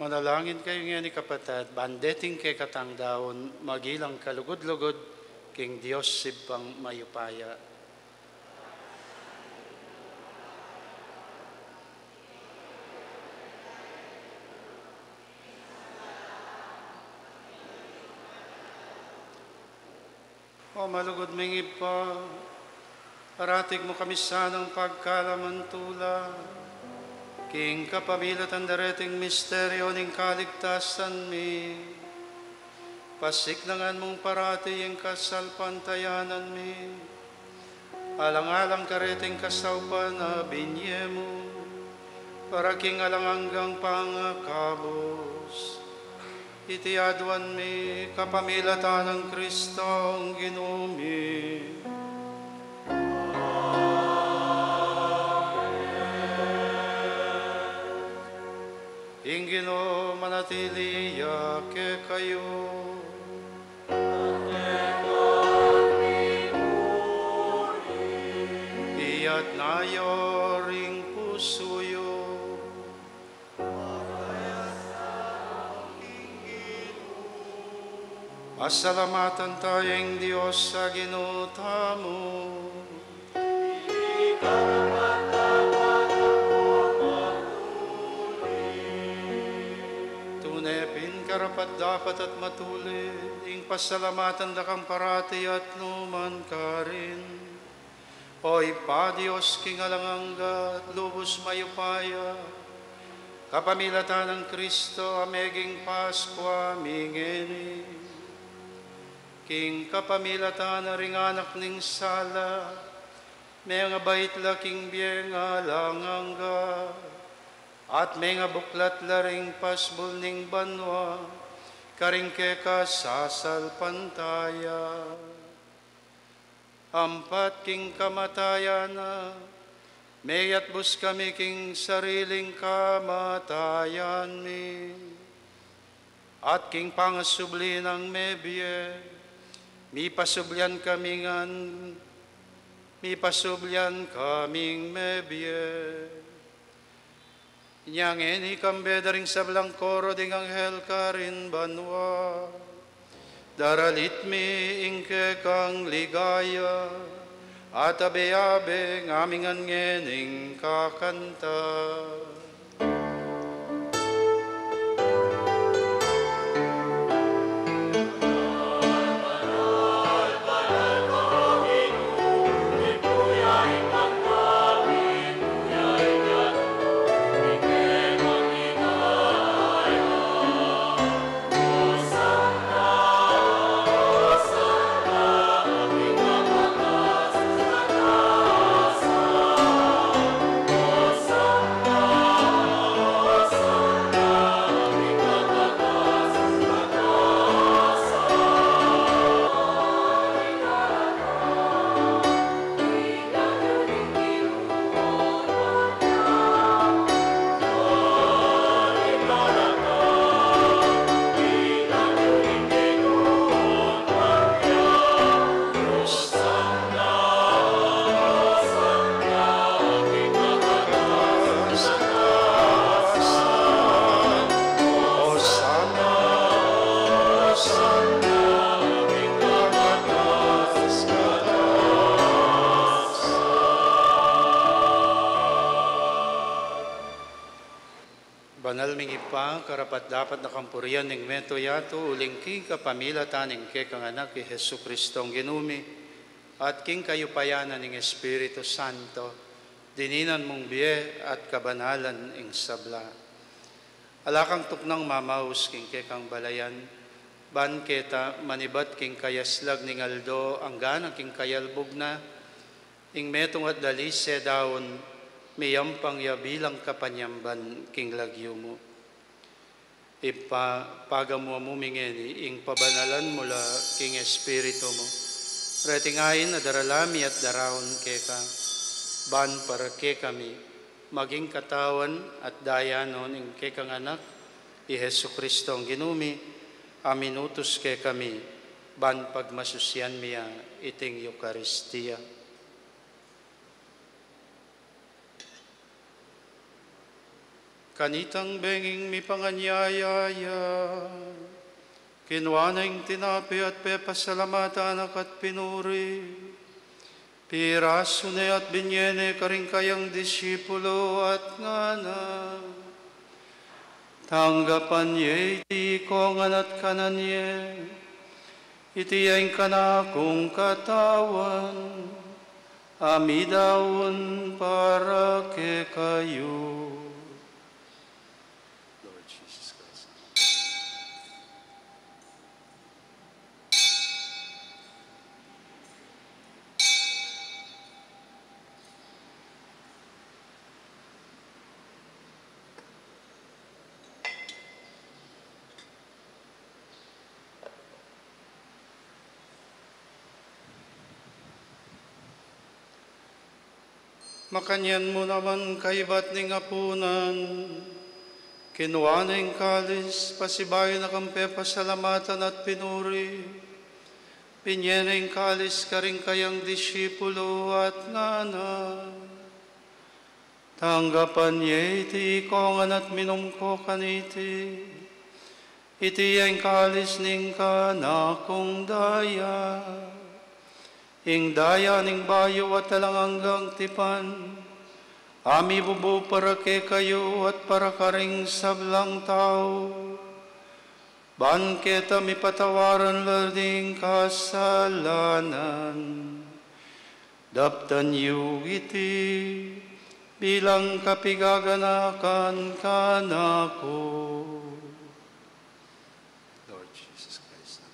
Manalangin kayu ngeni, kapatad, ban deting kekatang daun, magilang kalugud-lugud king Dios Ibpang mayupaya. O malugud ming Ibpa, parati mu kami sanang pagkalamantula king kapamilatan dereting misteryu ning kaligtasan mi. Pasiknangan mung parati ing kasalpantayanan mi, alang-alang kareting kasaupan a binye mu para king alang anggang pangakabus. Iti aduan mi kapamilatan nang Kristong Ginu mi. Ing Ginu manatili ya kekayu. Iyatas yu ring pusu yu. Pasalamatan taya ing Dios a Ginu tamu. Tune pin karapat-dapat at matulid ing pasalamatan da kang parati at nukarin man. O Ibpa, Dios king alang angga at lubus mayupaya, kapamilatan nang Kristo a meging Paskua mi ngeni. King kapamilatan na ring anak ning sala, mengabait la king bie king alang angga, at mengabuklat la ring pasbul ning banua karing keka sasalpantaya. Ampat king kamatayan na, meyatbus kami king sariling kamatayan mi. At king pangasubli nang mebie, mipasublian kami ngan, mipasublian kaming mebie. Inya ngeni, kambe da ring sablang koro ding anghel karin banua, daralit mi ing kekang ligaya, at abe-abe ngening kakanta. Banal ming Ibpa, karapat-dapat na kang purian ing mabilug a yatu, uling king kapamilatan ning kekang Anak, i Jesucristong Ginu mi, at king kayupayan na ning Espiritu Santo, dininan mung bie at kabanalan ing sabla. Ala kang tuknang mamaus king kekang balayan, ban keta manibat king kayaslag ning aldo, anggang king kayalbug na, ing metung at dalise daun, miyampang ya bilang kapanyamban king lagyu mu. Ibpa, pagamu-amu mi ngeni ing pabanalan mu la king Espiritu mu. Reting ain a daralan mi at daraun keka, ban para kekami, maging katawan at daya no ning kekang Anak, i Jesucristong Ginu mi, a minutus kekami, ban pagmasusian mi ya iting Eukaristia. Kanitang benging mipanganyaya ya, kinua ne ing tinape at pepasalamatan na ka at pinuri, pirasu ne at binye ne karing kayang disipulo at ngana: Tanggapan ye iti ikongan at kanan ye, iti ya ing kanakung katawan, a midaun para kekayu. Lord Jesus Christ. Makanyan mu naman kaibat ning apunan, kinua ne ing kalis, pasibayu na kang pepasalamatan at pinuri, binye ne ing kalis karing kayang disipulo at ngana: Tanggapan ye iti ikongan at minum ko kaniti, iti ya ing kalis ning kanakung daya, ing daya ning bayu at alang anggang tipan, a mibubu para kekayu at para karing sablang tau, ban keta mipatawaran la ring kasalanan. Daptan yu iti bilang kapigaganakan kanaku. Lord Jesus Christ.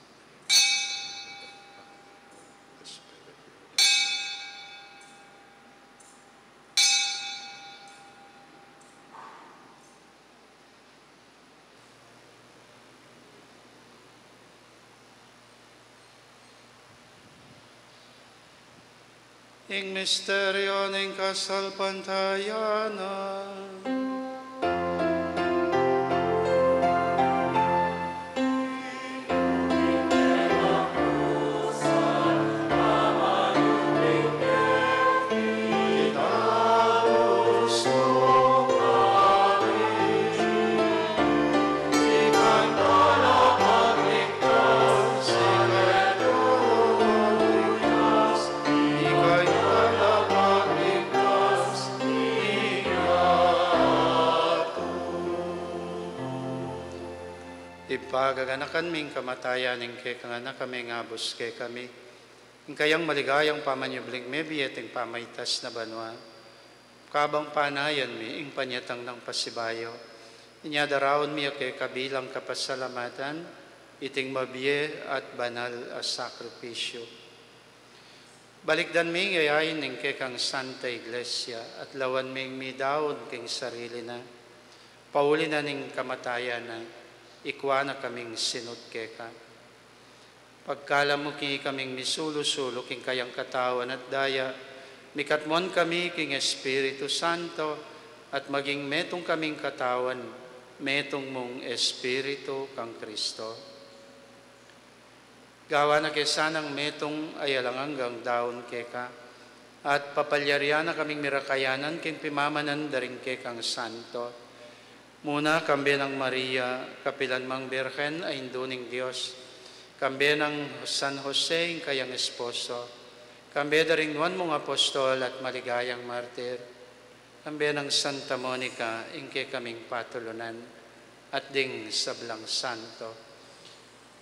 Ing misteryo ning kasalpantayanan. Ibpa, gaganakan mi ing kamatayan ning kekang Anak a mengabus kekami, ing kayang maligayang pamanyubling mebie ating pamaitas na banua. Kabang panayan mi ing panyatang nang pasibayu, inya daraun mi ya keka bilang kapasalamatan iting mabie at banal a sakripisyu. Balikdan mi ing yayain ning kekang Santa Iglesia at lawan ming midaun king sarili na. Pauli na ning kamatayan na, ikua na kaming sinut keka. Pagkalam mu king ikaming misulu-sulu king kayang katawan at daya, mikatmuan kami king Espiritu Santo, at maging metung kaming katawan, metung mung Espiritu kang Kristo. Gawan na ke sanang metung a alang anggang daun keka, at papalyarian na kaming mirakayanan king pimamanan da ring kekang santo. Muna, kambe nang Maria, kapilan mang Birhen a Indu ning Dios, kambe nang San Jose, ing kayang esposo, kambe da ring nuan mung apostol at maligayang martir, kambe nang Santa Monica, ing kekaming patulunan, at ding sablang santo.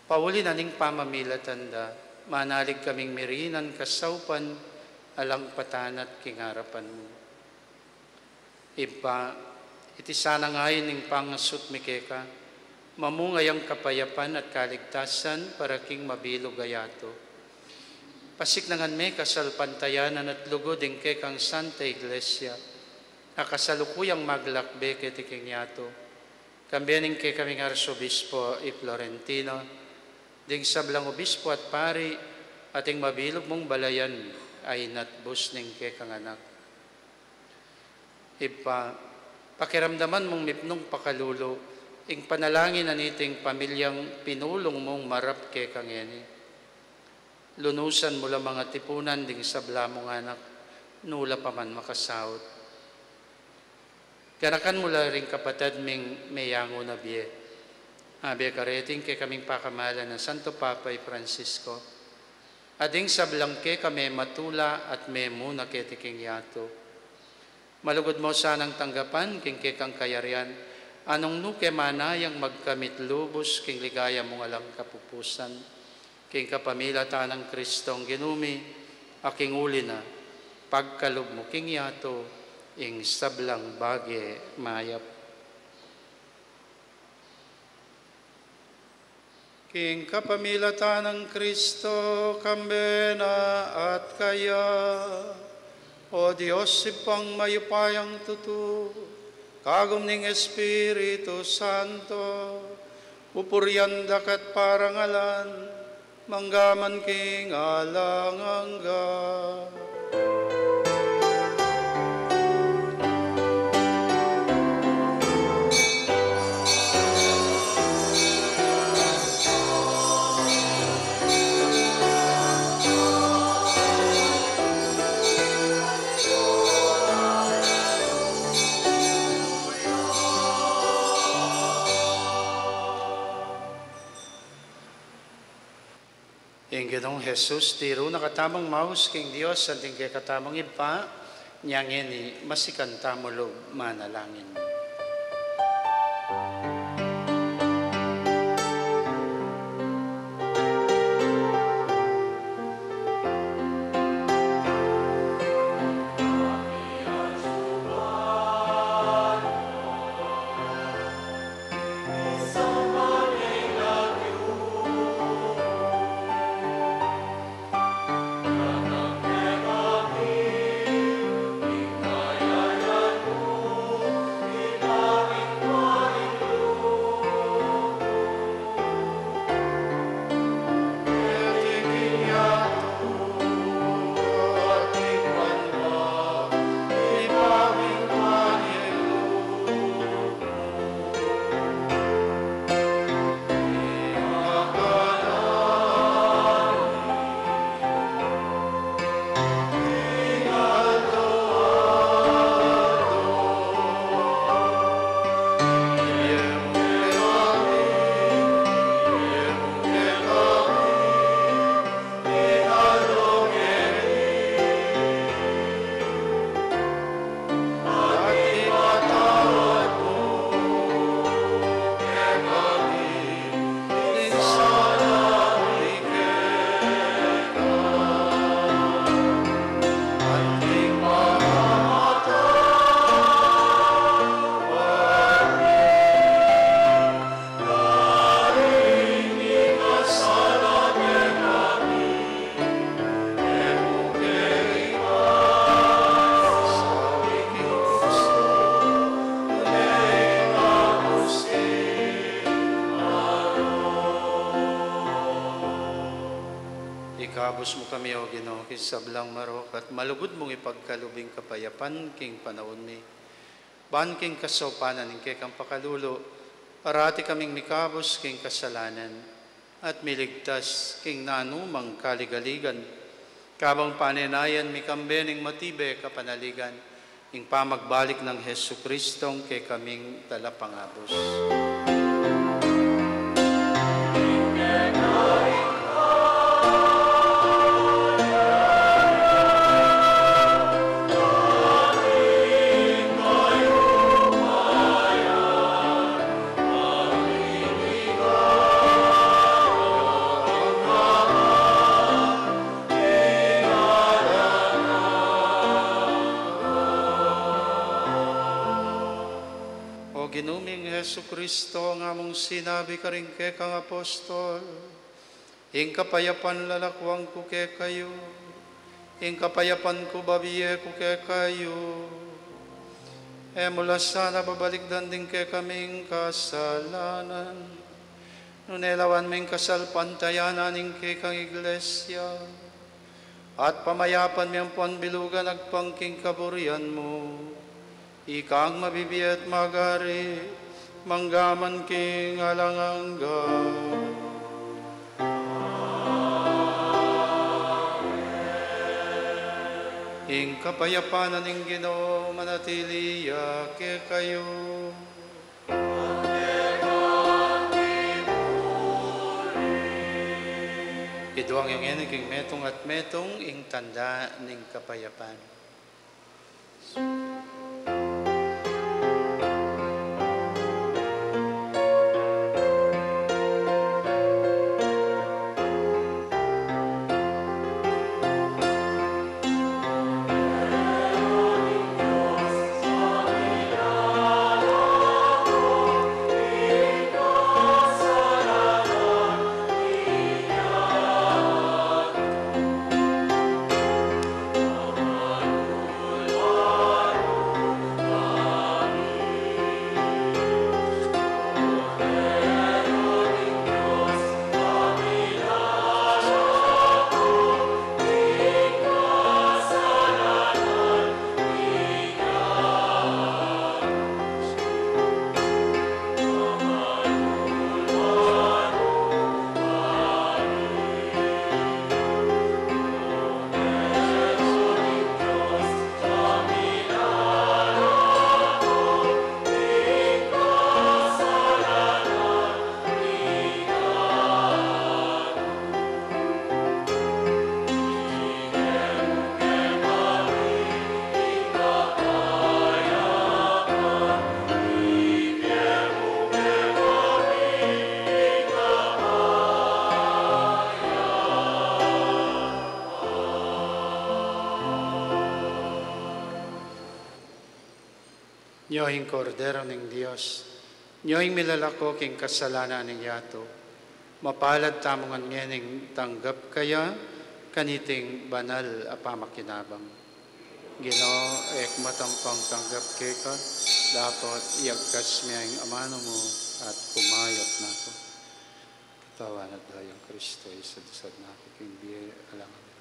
Pauli na ning pamamilatan da, manalig kaming mirinan kasaupan alang patanat king arapan mu. Ibpa, iti sana ngeni ing pangasut mi keka, mamunga yang kapayapan at kaligtasan para king mabilug a yatu. Pasiknangan me kasalpantayanan at lugud ing kekang Santa Iglesia, a kasalukuyang maglakbe keti king yatu. Kambe ning kekaming Arsobispo i Florentino, ding sablang obispo at pari, at ing mabilug mung balayan a inatbus ning kekang Anak. Ibpa, pakiramdaman mung mipnung pakalulu ing panalangin na niting pamilyang pinulung mung marap keka ngeni. Lunusan mu la mang atipunan ding sabla mung anak, nu la pa man makasaut. Ganakan mu la ring kapatad ming meyangu na bie. Abe kareti ing kekaming pakamalan a Santo Papa i Francisco, at ding sablang kekami matula at memuna keti king yatu. Malugud mu sanang tanggapan king kekang kayarian, a nung nu ke manayang magkamit lubus king ligaya mung alang kapupusan, king kapamilatan nang Kristong Ginu mi, a king uli na, pagkalub mu king yatu ing sablang bage mayap. King kapamilatan nang Kristo, kambe na at kaya, O Dios, Ibpang mayupayang tutu, kagum ning Espiritu Santo, pupurian da ka at parangalan, mangga man king alang angga. Ing Ginung Jesus, tiru na katamung maus king Dios, anting kekatamung Ibpa, inya ngeni masikan tamu lub manalangin. Ikabus mu kami, O Ginu, king sablang marok, at malugud mung ipagkalub ing kapayapan king panaun mi. Ban king kasaupan ning kekang pakalulu, parati kaming mikabus king kasalanan at miligtas king nanumang kaligaligan, kabang panenayan mi kambe ning matibe kapanaligan ing pamagbalik nang Jesucristong kekaming Talapangabus. O Ginu ming Jesucristo, nga mung sinabi karing kekang apostol, ing kapayapan lalakuan ku kekayu, ing kapayapan ku babie ku kekayu. E mu la sana babalikdan ding kekaming kasalanan, nune lawan me ing kasalpantayanan ning kekang Iglesia, at pamayapan me ampon bilugan agpang king kaburian mu, ikang mabibie at magari, mangga man king alang angga. Ing kapayapan na ning Ginu manatili ya kekayu. Iduang yu ngeni king metung at metung ing tanda ning kapayapan. Nyo ing Kordero ning Dios, nyo ing milalako king kasalanan ning yatu. Mapalad tamu ngan ngening tanggap kaya kaniting banal a pamakinabang. Ginu, e ku matampang tanggap keka, dapot iagkas me ing amanu mu at kumayap na ku. Katawan at daya nang Kristo, isadusad na ku king bie alang angga.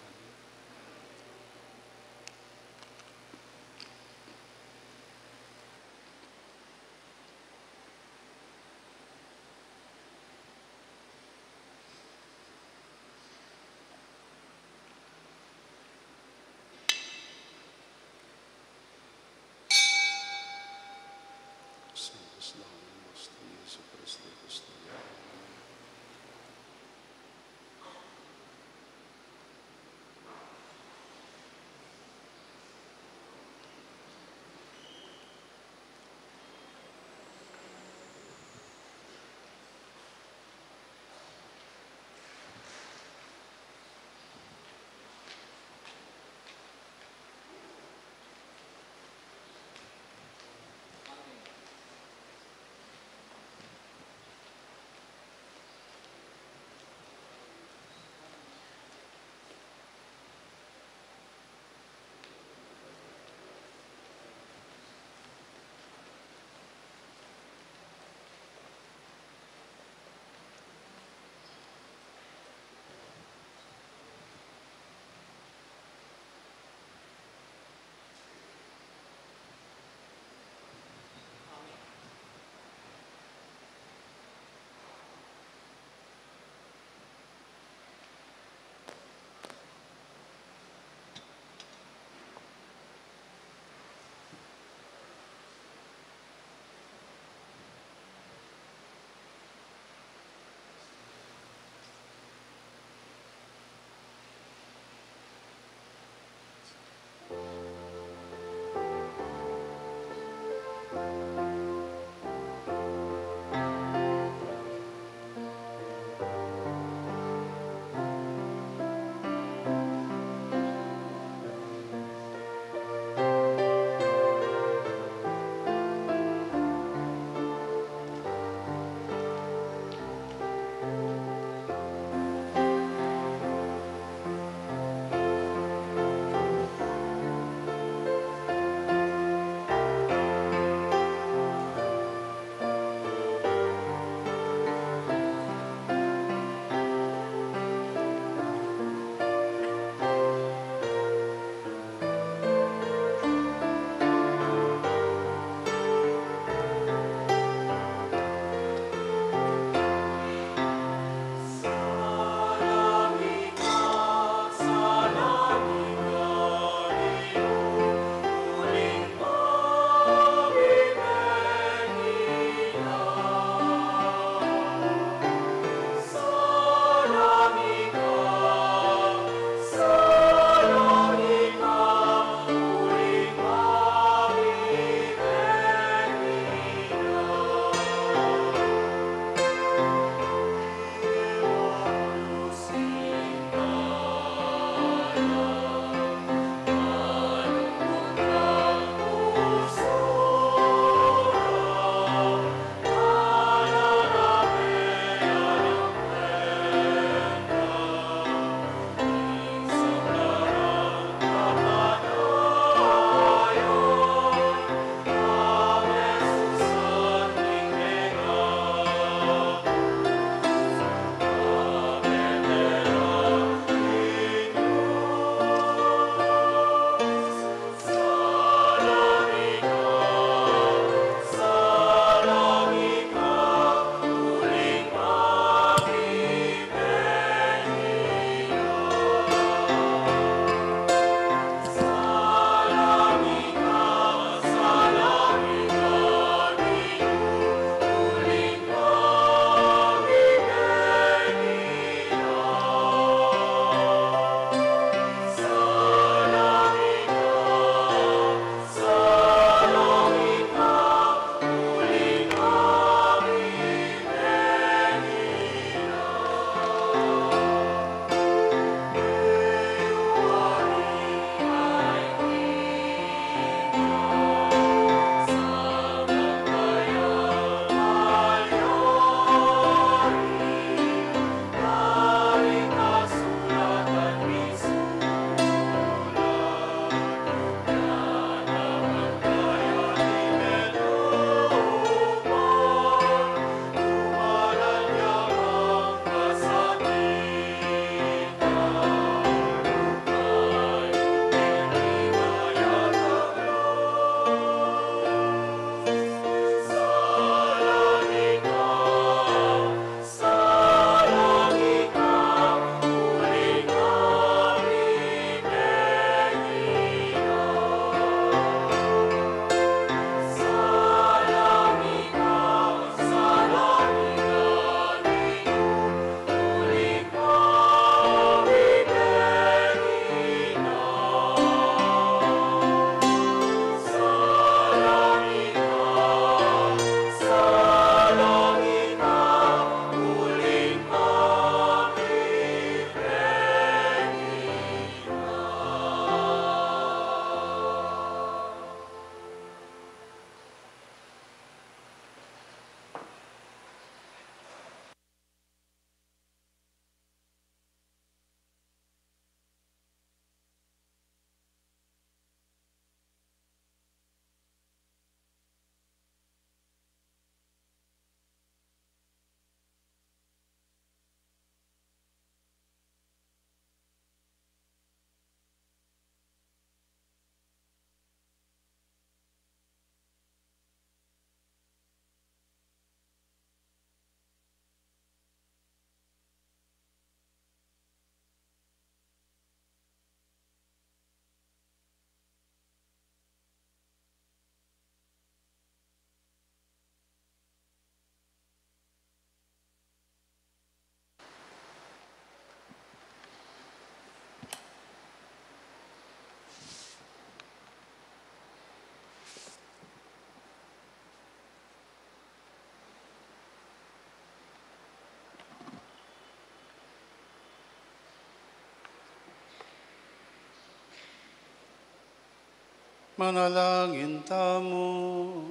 Manalangin tamu.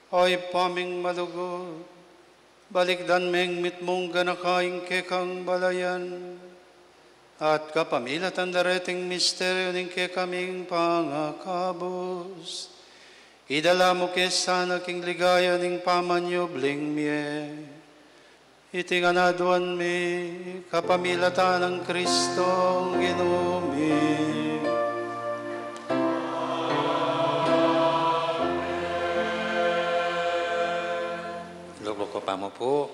O Ibpa ming malugud, balikdan meng mitmung ganaka ing kekang balayan, at kapamilatan da reting misteryu ning kekaming pangakabus, idala mu ke sana king ligaya ning pamanyubling mie. Iti ngan aduan mi kapamilatan nang Kristong Ginu mi. Lukluk ko pa mu pu.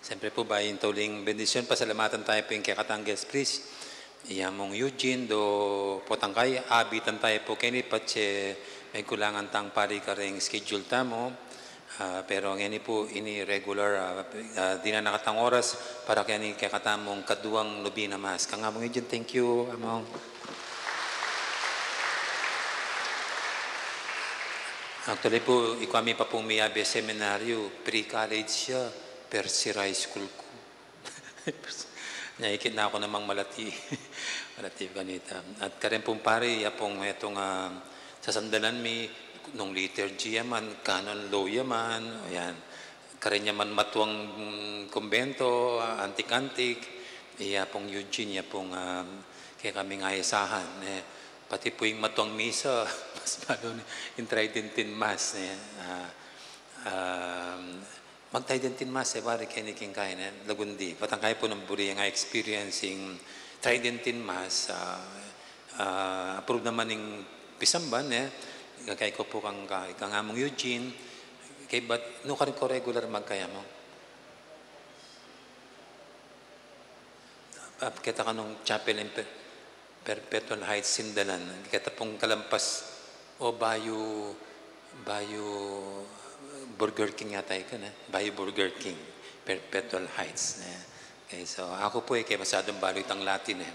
Siyempre pu, bayu ing tauling bendisyun, pasalamatan tayu pu ing kekatang guest priest, i Among Eugene, do potang kai, abitan tayu pu keni patse mekulangan tang pari kareng schedule tamu. Ah, pero ngeni pu, ini regular, ah, ah, dinan na katang oras para keni kekatamung kaduang nobena mass. Kang Among Eugene, thank you, Among. Actually pu, ikua mi pa pung miyabe seminaryu, pre-college ya, first year high school ku. Nya ikit na ku namang malati. Malati kanita. At karen pung pari, ya pung metung, ah, sasandalan mi, nung liturgy ya man, canon law ya man, yan. Karen ya man matuang, mm, kumbento, ah, antik-antik, ya pung Eugene, ya pung, ah, kekaming asahan, eh. Pati pu ing matuang misa, mas malu ne, ing Tridentine Mass, eh. Ah, ah, Mag-Tridentine Mass, e, bari keni king kain, e, lagundi. Potang kai pu nung buri yang experience ing Tridentine Mass, ah, ah, approve naman ing pisamban, e, kakayi ku pu kang, kang Among Eugene, kaybat, nu karin ko regular magkaya mo? Ah, keta ka nung chapel in Pe-, Perpetual Heights, Sindalan. Keta pung kalampas, o, bayu, bayu Burger King yata ika, ne? Bayu Burger King, Perpetual Heights, ne? Okay, so, aku pu, e, ke masyadung balu itang Latin, e.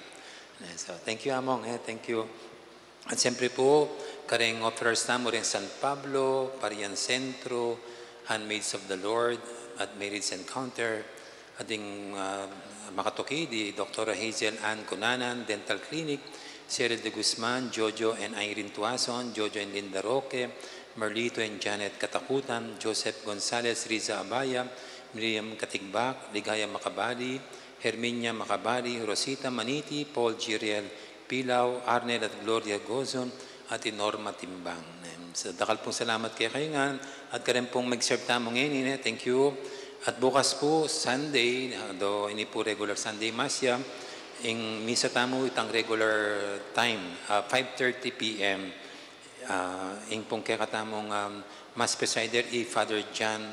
Ne, so, thank you, Among, e, thank you. At siyempre pu, kareng offerers tamu reng San Pablo, Parian Sentro, Handmaids of the Lord, at Marriage Encounter, at ding, ah, makatukid, i Doktora Hazel Ann Cunanan, Dental Clinic, Cheryl de Guzman, Jojo and Irene Tuason, Jojo and Linda Roque, Merlito and Janet Katakutan, Joseph Gonzalez, Riza Abaya, Miriam Katigbak, Ligaya Macabali, Herminia Macabali, Rosita Maniti, Paul Giriel Pilaw, Arnel at Gloria Gozon, at i Norma Timbang. Em, sa dakal pung salamat kekayu ngan, at karen pung mag-serve tamu ngeni, ne, thank you. At bukas pu, Sunday, ah, do ini pu regular Sunday Mass ya, ing misa tamu itang regular time, ah, five thirty P M. Ah, ing pung kekatamung, um, Mass presider i Father John,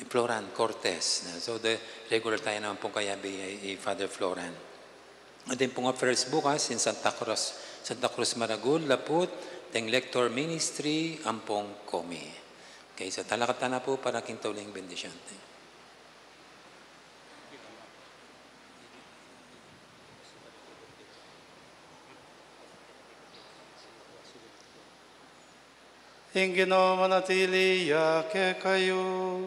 i Floran Cortez, ne? So, the regular tayu naman pung kayabe i, i Father Floran. At ing pung offerers bukas, in Santa Cruz, Santa Cruz Maragul, Laput, deng Lector Ministry, ampong komi. Okay, so talakad tana pu para king tauling bendisyun. Ing Ginu manatili ya kekayu.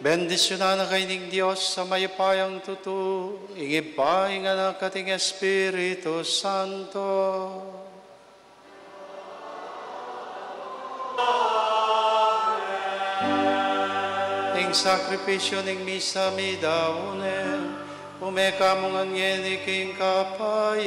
Bendisyunan na kayu ning Dios a mayupayang tutu, ing Ibpa, ing Anak, at ing Espiritu Santo. Ing sakripisyu ning misa midaun ne, ume kamu ngan ngeni king kapayapan.